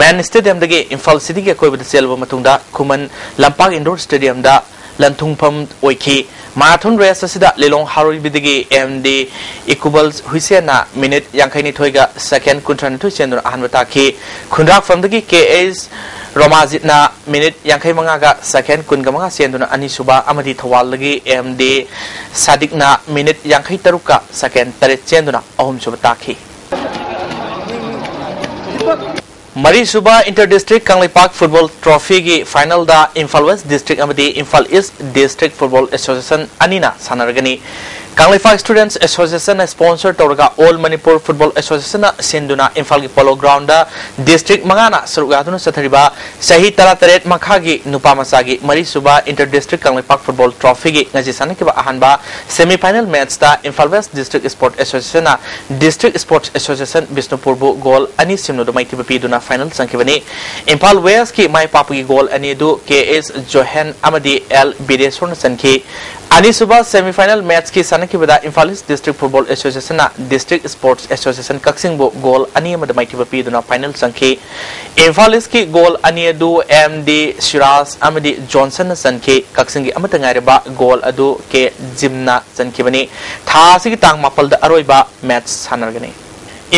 ꯃꯦꯟ ꯁ꯭ꯇꯦꯗꯤꯌꯝꯗꯒꯤ ꯏꯝꯐꯥꯜ ꯁꯤꯇꯤꯒꯤ ꯑꯀꯣꯏꯕꯗ ꯆꯦꯜꯂꯕ ꯃꯇꯨꯡꯗ ꯈꯨꯃꯟ ꯂꯝꯄꯥꯛ ꯏꯟꯗꯣꯔ ꯁ꯭ꯇꯦꯗꯤꯌꯝꯗ ꯂꯟꯊꯨꯡꯐꯝ ꯑꯣꯏꯈꯤ꯫ ꯃꯔꯥꯊꯣꯟ ꯔꯦꯁ ꯑꯁꯤꯗ ꯂꯤꯂꯣꯡ ꯍꯥꯎꯔꯩꯕꯤꯗꯒꯤ ꯑꯦꯝ ꯗꯤ ꯏꯀꯨꯕꯜ ꯍꯨꯏꯁꯦꯟꯅ ꯃꯤꯅꯤꯠ ꯌꯥꯡꯈꯩꯅꯤꯊꯣꯏꯒ ꯁꯦꯀꯦꯟ ꯀꯨꯟꯊ꯭ꯔꯥꯅꯤꯊꯣꯏ ꯆꯦꯟꯗꯨꯅ ꯑꯍꯥꯟꯕ ꯇꯥꯈꯤ꯫ ꯈꯨꯟꯗ꯭ꯔꯥꯛꯐꯝꯗꯒꯤ ꯀꯦ ꯑꯦꯁ ꯔꯣꯃꯥꯖꯤꯠꯅ ꯃꯤꯅꯤꯠ ꯌꯥꯡꯈꯩ ꯃꯉꯥꯒ ꯁꯦꯀꯦꯟ ꯀꯨꯟꯒ ꯃꯉꯥ ꯆꯦꯟꯗꯨꯅ ꯑꯅꯤꯁꯨꯕ ꯑꯃꯗꯤ ꯊꯧꯕꯥꯜꯗꯒꯤ ꯑꯦꯝ ꯗꯤ ꯁꯥꯗꯤꯛꯅ ꯃꯤꯅꯤꯠ ꯌꯥꯡꯈꯩ ꯇꯔꯨꯛꯀ ꯁꯦꯀꯦꯟ ꯇꯔꯦꯠ ꯆꯦꯟꯗꯨꯅ ꯑꯍꯨꯝꯁꯨꯕ ꯇꯥꯈꯤ꯫ ꯃꯔꯤꯁꯨꯕ ꯏꯟꯇꯔ ꯗꯤꯁꯇ꯭ꯔꯤꯛ ꯀꯪꯂꯩꯄꯥꯛ ꯐꯨꯠꯕꯣꯜ ꯇ꯭ꯔꯣꯐꯤꯒꯤ ꯐꯥꯏꯅꯦꯜꯗ ꯏꯝꯐꯥꯜ ꯋꯦꯁ ꯗꯤꯁꯇ꯭ꯔꯤꯛ ꯑꯃꯗꯤ Imphal east district football association ꯑꯅꯤꯅ ꯁꯥꯟꯅꯔꯒꯅꯤ꯫ ꯀꯪꯂꯩꯄꯥꯛ ꯁ꯭ꯇꯨꯗꯦꯟꯠꯁ ꯑꯦꯁꯣꯁꯤꯌꯦꯁꯟꯅ ꯁ꯭ꯄꯣꯟꯁꯔ ꯇꯧꯔꯒ ꯑꯣꯜ ꯃꯅꯤꯄꯨꯔ ꯐꯨꯠꯕꯣꯜ ꯑꯦꯁꯣꯁꯤꯌꯦꯁꯟꯅ ꯁꯤꯟꯗꯨꯅ ꯏꯝꯐꯥꯜꯒꯤ ꯄꯣꯂꯣ ꯒ꯭ꯔꯥꯎꯟꯗ ꯗꯤꯁꯇ꯭ꯔꯤꯛ ꯃꯉꯥꯅ ꯁꯔꯨꯛ ꯌꯥꯗꯨꯅ ꯆꯠꯊꯔꯤꯕ ꯆꯍꯤ ꯇꯔꯥꯇꯔꯦꯠ ꯃꯈꯥꯒꯤ ꯅꯨꯄꯥ ꯃꯆꯥꯒꯤ ꯃꯔꯤꯁꯨꯕ ꯏꯟꯇꯔ ꯗꯤꯁꯇ꯭ꯔꯤꯛ ꯀꯪꯂꯩꯄꯥꯛ ꯐꯨꯠꯕꯣꯜ ꯇ꯭ꯔꯣꯐꯤꯒꯤ ꯉꯁꯤ ꯁꯥꯟꯅꯈꯤꯕ ꯑꯍꯥꯟꯕ ꯁꯦꯃꯤ ꯐꯥꯏꯅꯦꯜ ꯃꯦꯠꯆꯇ ꯏꯝꯐꯥꯜ ꯋꯦꯁ ꯗꯤꯁꯇ꯭ꯔꯤꯛ ꯁ꯭ꯄꯣꯔꯠ ꯑꯦꯁꯣꯁꯤꯌꯦꯁꯟꯅ ꯗꯤꯁꯇ꯭ꯔꯤꯛ ꯁ꯭ꯄꯣꯔꯠꯁ ꯑꯦꯁꯣꯁꯤꯌꯦꯁꯟ ꯕꯤꯁꯅꯨꯄꯨꯔꯕꯨ ꯒꯣꯜ ꯑꯅꯤ ꯁꯤꯅꯣꯗ ꯃꯥꯏꯊꯤꯕ ꯄꯤꯗꯨꯅ ꯐꯥꯏꯅꯦꯜ ꯆꯪꯈꯤꯕꯅꯤ꯫ ꯏꯝꯐꯥꯜ ꯋꯦꯁꯀꯤ ꯃꯥꯏ ꯄꯥꯛꯄꯒꯤ ꯒꯣꯜ ꯑꯅꯤ ꯑꯗꯨ ꯀꯦ ꯑꯦꯁ ꯖꯣꯍꯦꯟ ꯑꯃꯗꯤ ꯑꯦꯜ ꯕꯤꯔꯦꯁꯣꯔꯅ ꯆꯟꯈꯤ꯫ ꯑꯅꯤꯁꯨꯕ ꯁꯦꯃꯤ ꯐꯥꯏꯅꯦꯜ ꯃꯦꯠꯆꯀꯤ ꯁꯥꯟꯅꯈꯤꯕꯗ ꯏꯝꯐꯥꯜ ꯏꯁ ꯗꯤꯁꯇ꯭ꯔꯤꯛ ꯐꯨꯠꯕꯣꯜ ꯑꯦꯁꯣꯁꯤꯌꯦꯁꯟꯅ ꯗꯤꯁꯇ꯭ꯔꯤꯛ ꯁ꯭ꯄꯣꯔꯠꯁ ꯑꯦꯁꯣꯁꯤꯌꯦꯁꯟ ꯀꯛꯆꯤꯡꯕꯨ ꯒꯣꯜ ꯑꯅꯤ ꯑꯃꯗ ꯃꯥꯏꯊꯤꯕ ꯄꯤꯗꯨꯅ ꯐꯥꯏꯅꯦꯜ ꯆꯪꯈꯤ꯫ ꯏꯝꯐꯥꯜ ꯏꯁꯀꯤ ꯒꯣꯜ ꯑꯅꯤ ꯑꯗꯨ ꯑꯦꯝ ꯗꯤ ꯁꯤꯔꯥꯖ ꯑꯃꯗꯤ ꯖꯣꯟꯁꯟꯅ ꯆꯟꯈꯤ꯫ ꯀꯛꯆꯤꯡꯒꯤ ꯑꯃꯠꯇ ꯉꯥꯏꯔꯕ ꯒꯣꯜ ꯑꯗꯨ ꯀꯦ ꯖꯤꯝꯅ ꯆꯟꯈꯤꯕꯅꯤ꯫ ꯊꯥ ꯑꯁꯤꯒꯤ ꯇꯥꯡ ꯃꯥꯄꯜꯗ ꯑꯔꯣꯏꯕ ꯃꯦꯠꯆ ꯁꯥꯟꯅꯔꯒꯅꯤ꯫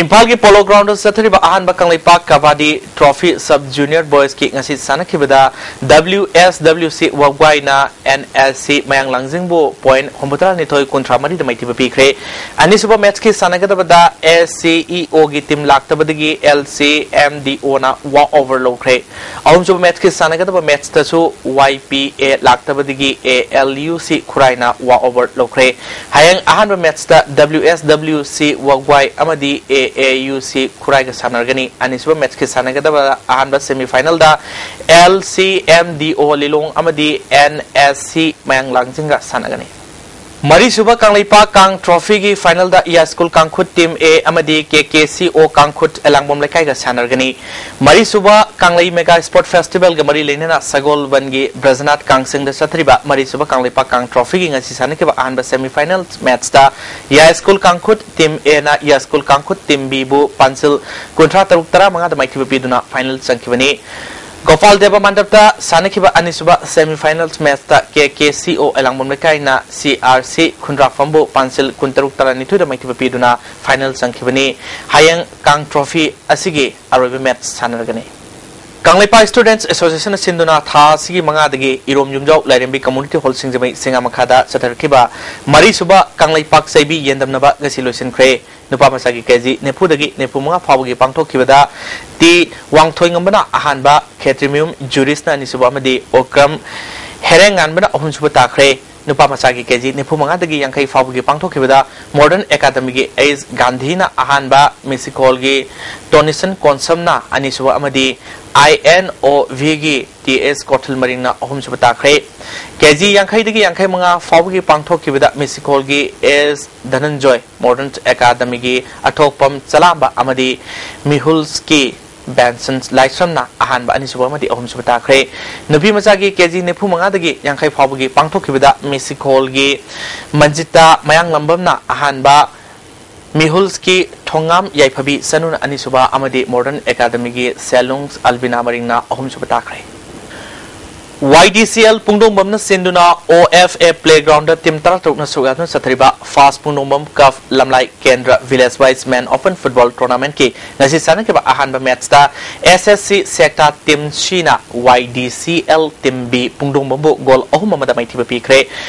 ꯏꯝꯐꯥꯜꯒꯤ ꯄꯣꯂꯣ ꯒ꯭ꯔꯥꯎꯟꯗ ꯆꯠꯊꯔꯤꯕ ꯑꯍꯥꯟꯕ ꯀꯪꯂꯩꯄꯥꯛ ꯀꯕꯥꯗꯤ ꯇ꯭ꯔꯣꯐꯤ ꯁꯕ ꯖꯨꯅꯤꯌꯔ ꯕꯣꯏꯁꯀꯤ ꯉꯁꯤ ꯁꯥꯟꯅꯈꯤꯕꯗ W S W C ꯋꯥꯒ꯭ꯋꯥꯏꯅ N S C ꯃꯌꯥꯡ ꯂꯥꯡꯖꯤꯡꯕꯨ ꯄꯣꯏꯟꯠ ꯍꯨꯝꯐꯨꯇꯔꯥꯅꯤꯊꯣꯏ ꯀꯨꯟꯊ꯭ꯔꯥ ꯃꯔꯤꯗ ꯃꯥꯏꯊꯤꯕ ꯄꯤꯈ꯭ꯔꯦ꯫ ꯑꯅꯤꯁꯨꯕ ꯃꯦꯠꯁꯀꯤ ꯁꯥꯟꯅꯒꯗꯕꯗ S C E O ꯒꯤ team ꯂꯥꯛꯇꯕꯗꯒꯤ L C M D O ꯅ ꯋꯥꯛ ꯑꯣꯚꯔ ꯂꯧꯈ꯭ꯔꯦ꯫ ꯑꯍꯨꯝꯁꯨꯕ ꯃꯦꯠꯁꯀꯤ ꯁꯥꯟꯅꯒꯗꯕ ꯃꯦꯠꯁꯇꯁꯨ Y P A ꯂꯥꯛꯇꯕꯗꯒꯤ A L U C ꯈꯨꯔꯥꯏꯅ ꯋꯥꯛ ꯑꯣꯚꯔ ꯂꯧꯈ꯭ꯔꯦ꯫ ꯍꯌꯦꯡ ꯑꯍꯥꯟꯕ ꯃꯦꯠꯁꯇ W S W C ꯋꯥꯒ꯭ꯋꯥꯏ ꯑꯃꯗꯤ A A U C ꯈꯨꯔꯥꯏꯒ ꯁꯥꯟꯅꯔꯒꯅꯤ꯫ ꯑꯅꯤꯁꯨꯕ ꯃꯦꯠꯁꯀꯤ ꯁꯥꯟꯅꯒꯗꯕ ꯑꯍꯥꯟꯕ ꯁꯦꯃꯤ ꯐꯥꯏꯅꯦꯜꯗ L C M D O ꯂꯤꯂꯣꯡ ꯑꯃꯗꯤ N S C ꯃꯌꯥꯡ ꯂꯥꯡꯖꯤꯡꯒ ꯁꯥꯟꯅꯒꯅꯤ꯫ ꯃꯔꯤꯁꯨꯕ ꯀꯪꯂꯩꯄꯥꯛ ꯀꯥꯡ ꯇ꯭ꯔꯣꯐꯤꯒꯤ ꯐꯥꯏꯅꯦꯜꯗ ꯌꯥꯏꯁ꯭ꯀꯨꯜ ꯀꯥꯡꯈꯨꯠ ꯇꯤꯝ A ꯑꯃꯗꯤ K K C O ꯀꯥꯡꯈꯨꯠ ꯑꯦꯂꯥꯡꯕꯝ ꯂꯩꯀꯥꯏꯒ ꯁꯥꯟꯅꯔꯒꯅꯤ꯫ ꯃꯔꯤꯁꯨꯕ ꯀꯪꯂꯩ ꯃꯦꯒꯥ ꯁ꯭ꯄꯣꯔꯠ ꯐꯦꯁꯇꯤꯚꯦꯜꯒ ꯃꯔꯤ ꯂꯩꯅꯅ ꯁꯒꯣꯜꯕꯟꯒꯤ ꯕ꯭ꯔꯖꯅꯥꯊ ꯀꯥꯡꯁꯪꯗ ꯆꯠꯊꯔꯤꯕ ꯃꯔꯤꯁꯨꯕ ꯀꯪꯂꯩꯄꯥꯛ ꯀꯥꯡ ꯇ꯭ꯔꯣꯐꯤꯒꯤ ꯉꯁꯤ ꯁꯥꯟꯅꯈꯤꯕ ꯑꯍꯥꯟꯕ ꯁꯦꯃꯤ ꯐꯥꯏꯅꯦꯜ ꯃꯦꯠꯁꯇ ꯌꯥꯏꯁ꯭ꯀꯨꯜ ꯀꯥꯡꯈꯨꯠ ꯇꯤꯝ Aꯅ ꯌꯥꯏꯁ꯭ꯀꯨꯜ ꯀꯥꯡꯈꯨꯠ ꯇꯤꯝ Bꯕꯨ ꯄꯥꯟꯖꯤꯜ ꯀꯨꯟꯊ꯭ꯔꯥ ꯇꯔꯨꯛ ꯇꯔꯥꯃꯉꯥꯗ ꯃꯥꯏꯊꯤꯕ ꯄꯤꯗꯨꯅ ꯐꯥꯏꯅꯦꯜ ꯆꯪꯈꯤꯕꯅꯤ꯫ ꯒꯣꯄꯥꯜ ꯗꯦꯕ ꯃꯟꯗꯞꯇ ꯁꯥꯟꯅꯈꯤꯕ ꯑꯅꯤꯁꯨꯕ ꯁꯦꯃꯤ ꯐꯥꯏꯅꯦꯜ ꯃꯦꯠꯁꯇ K K C O ꯑꯦꯂꯥꯡꯕꯝ ꯂꯩꯀꯥꯏꯅ C R C ꯈꯨꯟꯗ꯭ꯔꯥꯐꯝꯕꯨ ꯄꯥꯟꯖꯤꯜ ꯀꯨꯟꯇꯔꯨꯛ ꯇꯔꯥꯅꯤꯊꯣꯏꯗ ꯃꯥꯏꯊꯤꯕ ꯄꯤꯗꯨꯅ ꯐꯥꯏꯅꯦꯜ ꯆꯪꯈꯤꯕꯅꯤ꯫ ꯍꯌꯦꯡ ꯀꯥꯡ ꯇ꯭ꯔꯣꯐꯤ ꯑꯁꯤꯒꯤ ꯑꯔꯣꯏꯕ ꯃꯦꯠꯁ ꯁꯥꯟꯅꯔꯒꯅꯤ꯫ ꯀꯪꯂꯩꯄꯥꯛ ꯁ꯭ꯇꯨꯗꯦꯟꯠꯁ ꯑꯦꯁꯣꯁꯤꯌꯦꯁꯟꯅ ꯁꯤꯟꯗꯨꯅ ꯊꯥ ꯑꯁꯤꯒꯤ ꯃꯉꯥꯗꯒꯤ ꯏꯔꯣꯝ ꯌꯨꯝꯖꯥꯎ ꯂꯥꯏꯔꯦꯝꯕꯤ ꯀꯝꯃ꯭ꯌꯨꯅꯤꯇꯤ ꯍꯣꯜ ꯁꯤꯡꯖꯃꯩ ꯁꯤꯡꯉꯥ ꯃꯈꯥꯗ ꯆꯠꯊꯔꯛꯈꯤꯕ ꯃꯔꯤꯁꯨꯕ ꯀꯪꯂꯩꯄꯥꯛ ꯆꯩꯕꯤ ꯌꯦꯟꯗꯝꯅꯕ ꯉꯁꯤ ꯂꯣꯏꯁꯤꯟꯈ꯭ꯔꯦ꯫ ꯅꯨꯄꯥ ꯃꯆꯥꯒꯤ ꯀꯦꯖꯤ ꯅꯤꯐꯨꯗꯒꯤ ꯅꯤꯐꯨ ꯃꯉꯥ ꯐꯥꯎꯕꯒꯤ ꯄꯥꯡꯊꯣꯛꯈꯤꯕꯗ ꯇꯤ ꯋꯥꯡꯊꯣꯏꯉꯝꯕꯅ ꯑꯍꯥꯟꯕ, ꯈꯦꯇ꯭ꯔꯤꯃꯌꯨꯝ ꯖꯨꯔꯤꯁꯅ ꯑꯅꯤꯁꯨꯕ ꯑꯃꯗꯤ ꯑꯣꯀ꯭ꯔꯝ ꯍꯦꯔꯦꯡꯉꯥꯟꯕꯅ ꯑꯍꯨꯝꯁꯨꯕ ꯇꯥꯈ꯭ꯔꯦ꯫ ꯅꯨꯄꯥ ꯃꯆꯥꯒꯤ ꯀꯦꯖꯤ ꯅꯤꯐꯨ ꯃꯉꯥꯗꯒꯤ ꯌꯥꯡꯈꯩ ꯐꯥꯎꯕꯒꯤ ꯄꯥꯡꯊꯣꯛꯈꯤꯕꯗ ꯃꯣꯗꯔꯟ ꯑꯦꯀꯥꯗꯃꯤꯒꯤ ꯑꯦꯁ ꯒꯥꯟꯙꯤꯅ ꯑꯍꯥꯟꯕ, ꯃꯤꯁꯤꯀꯣꯜꯒꯤ ꯇꯣꯅꯤꯁꯟ ꯀꯣꯟꯁꯝꯅ ꯑꯅꯤꯁꯨꯕ ꯑꯃꯗꯤ I N O Vꯒꯤ ꯇꯤ ꯑꯦꯁ ꯀꯣꯊꯤꯜ ꯃꯔꯤꯡꯅ ꯑꯍꯨꯝꯁꯨꯕ ꯇꯥꯈ꯭ꯔꯦ꯫ ꯀꯦꯖꯤ ꯌꯥꯡꯈꯩꯗꯒꯤ ꯌꯥꯡꯈꯩ ꯃꯉꯥ ꯐꯥꯎꯕꯒꯤ ꯄꯥꯡꯊꯣꯛꯈꯤꯕꯗ ꯃꯤꯁꯤꯀꯣꯜꯒꯤ ꯑꯦꯁ ꯙꯅꯟꯖꯣꯏ, ꯃꯣꯗꯔꯟ ꯑꯦꯀꯥꯗꯃꯤꯒꯤ ꯑꯊꯣꯛꯄꯝ ꯆꯂꯥꯝꯕ ꯑꯃꯗꯤ ꯃꯤꯍꯨꯜꯁꯀꯤ ꯕꯦꯟꯁꯟ ꯂꯥꯏꯁ꯭ꯔꯝꯅ ꯑꯍꯥꯟꯕ, ꯑꯅꯤꯁꯨꯕ ꯑꯃꯗꯤ ꯑꯍꯨꯝꯁꯨꯕ ꯇꯥꯈ꯭ꯔꯦ꯫ ꯅꯨꯄꯤ ꯃꯆꯥꯒꯤ ꯀꯦꯖꯤ ꯅꯤꯐꯨ ꯃꯉꯥꯗꯒꯤ ꯌꯥꯡꯈꯩ ꯐꯥꯎꯕꯒꯤ ꯄꯥꯡꯊꯣꯛꯈꯤꯕꯗ ꯃꯤꯁꯤꯀꯣꯜꯒꯤ ꯃꯟꯖꯤꯇꯥ ꯃꯌꯥꯡꯂꯝꯕꯝꯅ ꯑꯍꯥꯟꯕ, ꯃꯤꯍꯨꯜꯁꯀꯤ ꯊꯣꯉꯥꯝ ꯌꯥꯏꯐꯕꯤ ꯆꯅꯨꯅ ꯑꯅꯤꯁꯨꯕ ꯑꯃꯗꯤ ꯃꯣꯗꯔꯟ ꯑꯦꯀꯥꯗꯃꯤꯒꯤ ꯁꯦꯂꯨꯡ ꯑꯜꯕꯤꯅꯥ ꯃꯔꯤꯡꯅ ꯑꯍꯨꯝꯁꯨꯕ ꯇꯥꯈ꯭ꯔꯦ꯫ ꯋꯥꯏ ꯗꯤ ꯁꯤ ꯑꯦꯜ ꯄꯨꯡꯗꯣꯡꯕꯝꯅ ꯁꯤꯟꯗꯨꯅ ꯑꯣ ꯑꯦꯐ ꯑꯦ ꯄ꯭ꯂꯦꯒ꯭ꯔꯥꯎꯟꯗ ꯇꯤꯝ ꯇꯔꯥꯇꯔꯨꯛꯅ ꯁꯔꯨꯛ ꯌꯥꯗꯨꯅ ꯆꯠꯊꯔꯤꯕ ꯐꯥꯁ ꯄꯨꯡꯗꯣꯡꯕꯝ ꯀꯞ ꯂꯝꯂꯥꯏ ꯀꯦꯟꯗ꯭ꯔ ꯚꯤꯂꯦꯖ ꯋꯥꯏꯁ ꯃꯦꯟ ꯑꯣꯄꯟ ꯐꯨꯠꯕꯣꯜ ꯇꯣꯔꯅꯥꯃꯦꯟꯠꯀꯤ ꯉꯁꯤ ꯁꯥꯟꯅꯈꯤꯕ ꯑꯍꯥꯟꯕ ꯃꯦꯠꯆꯇ ꯑꯦꯁ ꯑꯦꯁ ꯁꯤ ꯁꯦꯛꯇꯥ ꯇꯤꯝ ꯁꯤꯅ Y D C L team B ꯄꯨꯡꯗꯣꯡꯕꯝꯕꯨ ꯒꯣꯜ ꯑꯍꯨꯝ ꯑꯃꯗ ꯃꯥꯏꯊꯤꯕ ꯄꯤꯈ꯭ꯔꯦ꯫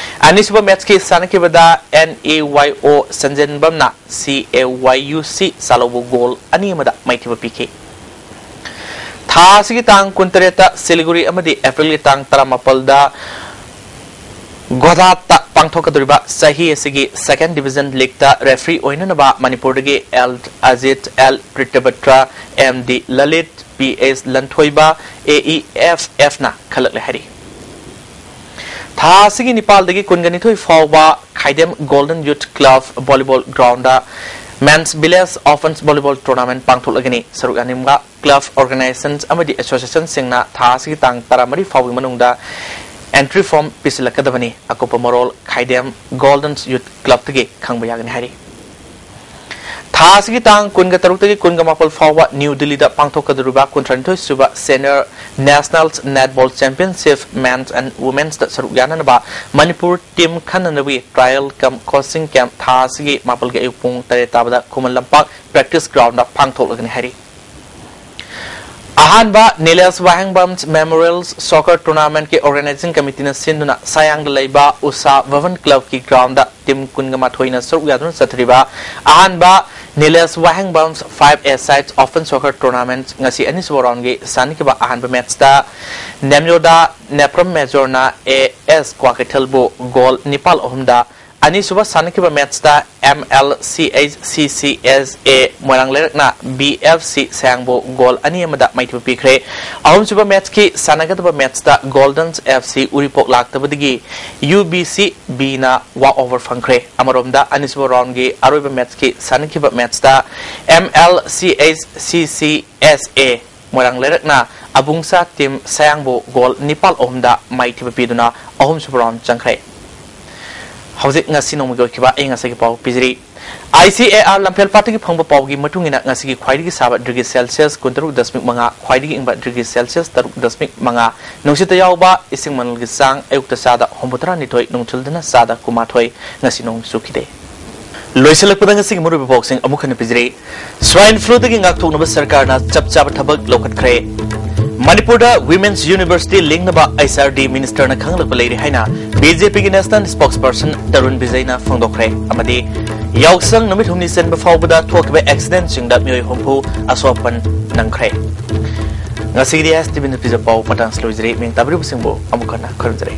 ꯑꯅꯤꯁꯨꯕ ꯃꯦꯠꯆꯀꯤ ꯁꯥꯟꯅꯈꯤꯕꯗ ꯑꯦꯟ ꯑꯦ ꯋꯥꯏ ꯑꯣ ꯁꯟꯖꯦꯟꯕꯝꯅ ꯁꯤ ꯑꯦ ꯋꯥꯏ ꯌꯨ ꯁꯤ ꯆꯥꯂꯧꯕꯨ ꯒꯣꯜ ꯑꯅꯤ ꯑꯃꯗ ꯃꯥꯏꯊꯤꯕ ꯄꯤꯈꯤ꯫ ꯊꯥ ꯑꯁꯤꯒꯤ ꯇꯥꯡ ꯀꯨꯟꯇꯔꯦꯠꯇ ꯁꯤꯂꯤꯒꯨꯔꯤ ꯑꯃꯗꯤ ꯑꯦꯄ꯭ꯔꯤꯜꯒꯤ ꯇꯥꯡ ꯇꯔꯥꯃꯥꯄꯜꯗ ꯒꯣꯗꯥꯠꯇ ꯄꯥꯡꯊꯣꯛꯀꯗꯧꯔꯤꯕ ꯆꯍꯤ ꯑꯁꯤꯒꯤ ꯁꯦꯀꯦꯟ ꯗꯤꯕꯤꯖꯟ ꯂꯤꯒꯇ ꯔꯦꯐ꯭ꯔꯤ ꯑꯣꯏꯅꯅꯕ ꯃꯅꯤꯄꯨꯔꯗꯒꯤ L Ajit L Pritabatra M D Lalit P S ꯂꯟꯊꯣꯏꯕ ꯑꯦ ꯏ ꯑꯦꯐ ꯑꯦꯐꯅ ꯈꯜꯂꯛꯂꯦ ꯍꯥꯏꯔꯤ꯫ ꯊꯥ ꯑꯁꯤꯒꯤ ꯅꯤꯄꯥꯜꯗꯒꯤ ꯀꯨꯟꯒ ꯅꯤꯊꯣꯏ ꯐꯥꯎꯕ Khaidem golden youth club volleyball ground men's village open volleyball tournament ꯄꯥꯡꯊꯣꯛꯂꯒꯅꯤ꯫ ꯁꯔꯨꯛ ꯌꯥꯅꯤꯡꯕ ꯀ꯭ꯂꯕ ꯑꯣꯔꯒꯅꯥꯏꯖꯦꯁꯟꯁ ꯑꯃꯗꯤ ꯑꯦꯁꯣꯁꯤꯌꯦꯁꯟꯁꯤꯡꯅ ꯊꯥ ꯑꯁꯤꯒꯤ ꯇꯥꯡ ꯇꯔꯥꯃꯔꯤ ꯐꯥꯎꯕꯒꯤ ꯃꯅꯨꯡꯗ ꯑꯦꯟꯇ꯭ꯔꯤ ꯐꯣꯔꯝ ꯄꯤꯁꯤꯜꯂꯛꯀꯗꯕꯅꯤ꯫ ꯑꯀꯨꯞꯄ ꯃꯔꯣꯜ ꯈꯥꯏꯗꯦꯝ ꯒꯣꯜꯗꯟ ꯌꯨꯠ ꯀ꯭ꯂꯕꯇꯒꯤ ꯈꯪꯕ ꯌꯥꯒꯅꯤ ꯍꯥꯏꯔꯤ꯫ ꯊꯥ ꯑꯁꯤꯒꯤ ꯇꯥꯡ ꯀꯨꯟꯒ ꯇꯔꯨꯛꯇꯒꯤ ꯀꯨꯟꯒ ꯃꯥꯄꯜ ꯐꯥꯎꯕ ꯅ꯭ꯌꯨ ꯗꯤꯜꯂꯤꯗ ꯄꯥꯡꯊꯣꯛꯀꯗꯧꯔꯤꯕ ꯀꯨꯟꯊ꯭ꯔꯥꯅꯤꯊꯣꯏ ꯁꯨꯕ senior national netball championship men's and ꯋꯨꯃꯦꯟꯁꯇ ꯁꯔꯨꯛ ꯌꯥꯅꯅꯕ ꯃꯅꯤꯄꯨꯔ ꯇꯤꯝ ꯈꯟꯅꯅꯕꯒꯤ ꯇ꯭ꯔꯥꯌꯦꯜ ꯀꯝ ꯀꯣꯆꯤꯡ ꯀꯦꯝꯞ ꯊꯥ ꯑꯁꯤꯒꯤ ꯃꯥꯄꯜꯒꯤ ꯑꯌꯨꯛ ꯄꯨꯡ ꯇꯔꯦꯠ ꯇꯥꯕꯗ ꯈꯨꯃꯟ ꯂꯝꯄꯥꯛ ꯄ꯭ꯔꯦꯛꯇꯤꯁ ꯒ꯭ꯔꯥꯎꯟꯗ ꯄꯥꯡꯊꯣꯛꯂꯒꯅꯤ ꯍꯥꯏꯔꯤ꯫ ꯑꯍꯥꯟꯕ ꯅꯤꯂꯦꯁ ꯋꯥꯍꯦꯡꯕꯝ ꯃꯦꯃꯣꯔꯤꯌꯦꯜ ꯁꯣꯀꯔ ꯇꯣꯔꯅꯥꯃꯦꯟꯠꯀꯤ ꯑꯣꯔꯒꯅꯥꯏꯖꯤꯡ ꯀꯃꯤꯇꯤꯅ ꯁꯤꯟꯗꯨꯅ ꯁꯥꯌꯥꯡꯗ ꯂꯩꯕ ꯎꯁꯥ ꯚꯕꯟ ꯀ꯭ꯂꯕꯀꯤ ꯒ꯭ꯔꯥꯎꯟꯗ ꯇꯤꯝ ꯀꯨꯟꯒ ꯃꯥꯊꯣꯏꯅ ꯁꯔꯨꯛ ꯌꯥꯗꯨꯅ ꯆꯠꯊꯔꯤꯕ ꯑꯍꯥꯟꯕ ꯅꯤꯂꯦꯁ ꯋꯥꯍꯦꯡꯕꯝ ꯐꯥꯏꯚ ꯑꯦ ꯁꯥꯏꯠ ꯑꯣꯄꯟ ꯁꯣꯀꯔ ꯇꯣꯔꯅꯥꯃꯦꯟꯠ ꯉꯁꯤ ꯑꯅꯤꯁꯨꯕ ꯔꯥꯎꯟꯒꯤ ꯁꯥꯟꯅꯈꯤꯕ ꯑꯍꯥꯟꯕ ꯃꯦꯠꯆꯇ ꯅꯦꯝꯌꯣꯗ ꯅꯦꯄ꯭ꯔꯝ ꯃꯦꯖꯣꯔꯅ ꯑꯦ ꯑꯦꯁ ꯀ꯭ꯋꯥꯀꯩꯊꯦꯜꯕꯨ ꯒꯣꯜ ꯅꯤꯄꯥꯜ ꯑꯍꯨꯝꯗ, ꯑꯅꯤꯁꯨꯕ ꯁꯥꯟꯅꯈꯤꯕ ꯃꯦꯠꯆꯇ M L C H C C ꯑꯦꯁ ꯑꯦ ꯃꯣꯏꯔꯥꯡ ꯂꯩꯔꯛꯅ ꯕꯤ ꯑꯦꯐ ꯁꯤ ꯁꯥꯌꯥꯡꯕꯨ ꯒꯣꯜ ꯑꯅꯤ ꯑꯃꯗ ꯃꯥꯏꯊꯤꯕ ꯄꯤꯈ꯭ꯔꯦ꯫ ꯑꯍꯨꯝꯁꯨꯕ ꯃꯦꯠꯆꯀꯤ ꯁꯥꯟꯅꯒꯗꯕ ꯃꯦꯠꯆꯇ ꯒꯣꯜꯗꯟꯁ ꯑꯦꯐ ꯁꯤ ꯎꯔꯤꯄꯣꯛ ꯂꯥꯛꯇꯕꯗꯒꯤ ꯌꯨ ꯕꯤ ꯁꯤ ꯕꯤꯅ ꯋꯥꯛ ꯑꯣꯚꯔ ꯐꯪꯈ꯭ꯔꯦ꯫ ꯑꯃꯔꯣꯝꯗ ꯑꯅꯤꯁꯨꯕ ꯔꯥꯎꯟꯒꯤ ꯑꯔꯣꯏꯕ ꯃꯦꯠꯆꯀꯤ ꯁꯥꯟꯅꯈꯤꯕ ꯃꯦꯠꯆꯇ M L C H C C ꯑꯦꯁ ꯑꯦ ꯃꯣꯏꯔꯥꯡ ꯂꯩꯔꯛꯅ ꯑꯕꯨꯡꯁꯥ ꯇꯤꯝ ꯁꯥꯌꯥꯡꯕꯨ ꯒꯣꯜ ꯅꯤꯄꯥꯜ ꯑꯍꯨꯝꯗ ꯃꯥꯏꯊꯤꯕ ꯄꯤꯗꯨꯅ ꯑꯍꯨꯝꯁꯨꯕ ꯔꯥꯎꯟ ꯆꯪꯈ꯭ꯔꯦ꯫ ꯍꯧꯖꯤꯛ ꯉꯁꯤ ꯅꯣꯡꯃꯒꯤ ꯑꯣꯏꯈꯤꯕ ꯑꯌꯤꯡ ꯑꯁꯥꯒꯤ ꯄꯥꯎ ꯄꯤꯖꯔꯤ꯫ ꯑꯥꯏ ꯁꯤ ꯑꯦ ꯑꯥꯔ ꯂꯝꯐꯦꯜ ꯄꯥꯠꯇꯒꯤ ꯐꯪꯕ ꯄꯥꯎꯒꯤ ꯃꯇꯨꯡ ꯏꯟꯅ, ꯉꯁꯤꯒꯤ ꯈ꯭ꯋꯥꯏꯗꯒꯤ ꯁꯥꯕ ꯗꯤꯒ꯭ꯔꯤ ꯁꯦꯜꯁꯤꯌꯁ ꯀꯨꯟꯇꯔꯨꯛ ꯗꯁꯃꯤꯛ ꯃꯉꯥ, ꯈ꯭ꯋꯥꯏꯗꯒꯤ ꯏꯪꯕ ꯗꯤꯒ꯭ꯔꯤ ꯁꯦꯜꯁꯤꯌꯁ ꯇꯔꯨꯛ ꯗꯁꯃꯤꯛ ꯃꯉꯥ, ꯅꯨꯡꯁꯤꯠꯇ ꯌꯥꯎꯕ ꯏꯁꯤꯡ ꯃꯅꯤꯜꯒꯤ ꯆꯥꯡ ꯑꯌꯨꯛꯇ ꯆꯥꯗ ꯍꯨꯝꯐꯨꯇꯔꯥꯅꯤꯊꯣꯏ, ꯅꯨꯡꯊꯤꯜꯗꯅ ꯆꯥꯗ ꯀꯨꯟꯃꯥꯊꯣꯏ꯫ ꯉꯁꯤ ꯅꯣꯡ ꯆꯨꯈꯤꯗꯦ꯫ ꯂꯣꯏꯁꯤꯜꯂꯛꯄꯗ ꯉꯁꯤꯒꯤ ꯃꯔꯨꯑꯣꯏꯕ ꯄꯥꯎꯁꯤꯡ ꯑꯃꯨꯛ ꯍꯟꯅ ꯄꯤꯖꯔꯤ꯫ ꯁ꯭ꯋꯥꯏꯟ ꯐ꯭ꯂꯨꯗꯒꯤ ꯉꯥꯛꯊꯣꯛꯅꯕ ꯁꯔꯀꯥꯔꯅ ꯆꯞ ꯆꯥꯕ ꯊꯕꯛ ꯂꯧꯈꯠꯈ꯭ꯔꯦ꯫ ꯃꯅꯤꯄꯨꯔꯗ Women's University ꯂꯤꯡꯅꯕ ꯑꯩꯆ ꯑꯥꯔ ꯗꯤ ꯃꯤꯅꯤꯁꯇꯔꯅ ꯈꯪꯍꯜꯂꯛꯄ ꯂꯩꯔꯦ ꯍꯥꯏꯅ ꯕꯤ ꯖꯦ ꯄꯤꯒꯤ ꯅꯦꯁꯅꯦꯜ ꯁ꯭ꯄꯣꯛꯁꯄꯔꯁꯟ ꯇꯔꯨꯟ ꯕꯤꯖꯩꯅ ꯐꯣꯡꯗꯣꯛꯈ꯭ꯔꯦ꯫ ꯑꯃꯗꯤ ꯌꯥꯎꯁꯪ ꯅꯨꯃꯤꯠ ꯍꯨꯝꯅꯤ ꯆꯟꯕ ꯐꯥꯎꯕꯗ ꯊꯣꯛꯈꯤꯕ ꯑꯦꯛꯁꯤꯗꯦꯟꯁꯤꯡꯗ ꯃꯤꯑꯣꯏ ꯍꯨꯝꯐꯨ ꯑꯁꯣꯛ ꯑꯄꯟ ꯅꯪꯈ꯭ꯔꯦ꯫ ꯉꯁꯤꯒꯤꯗꯤ ꯑꯦꯁ ꯇꯤ ꯚꯤꯅ ꯄꯤꯖꯕ ꯄꯥꯎ ꯃꯇꯥꯡꯁꯤ ꯂꯣꯏꯖꯔꯦ꯫ ꯃꯤꯡ ꯇꯥꯕꯤꯔꯤꯕꯁꯤꯡꯕꯨ ꯑꯃꯨꯛ ꯍꯟꯅ ꯈꯨꯔꯨꯝꯖꯔꯤ꯫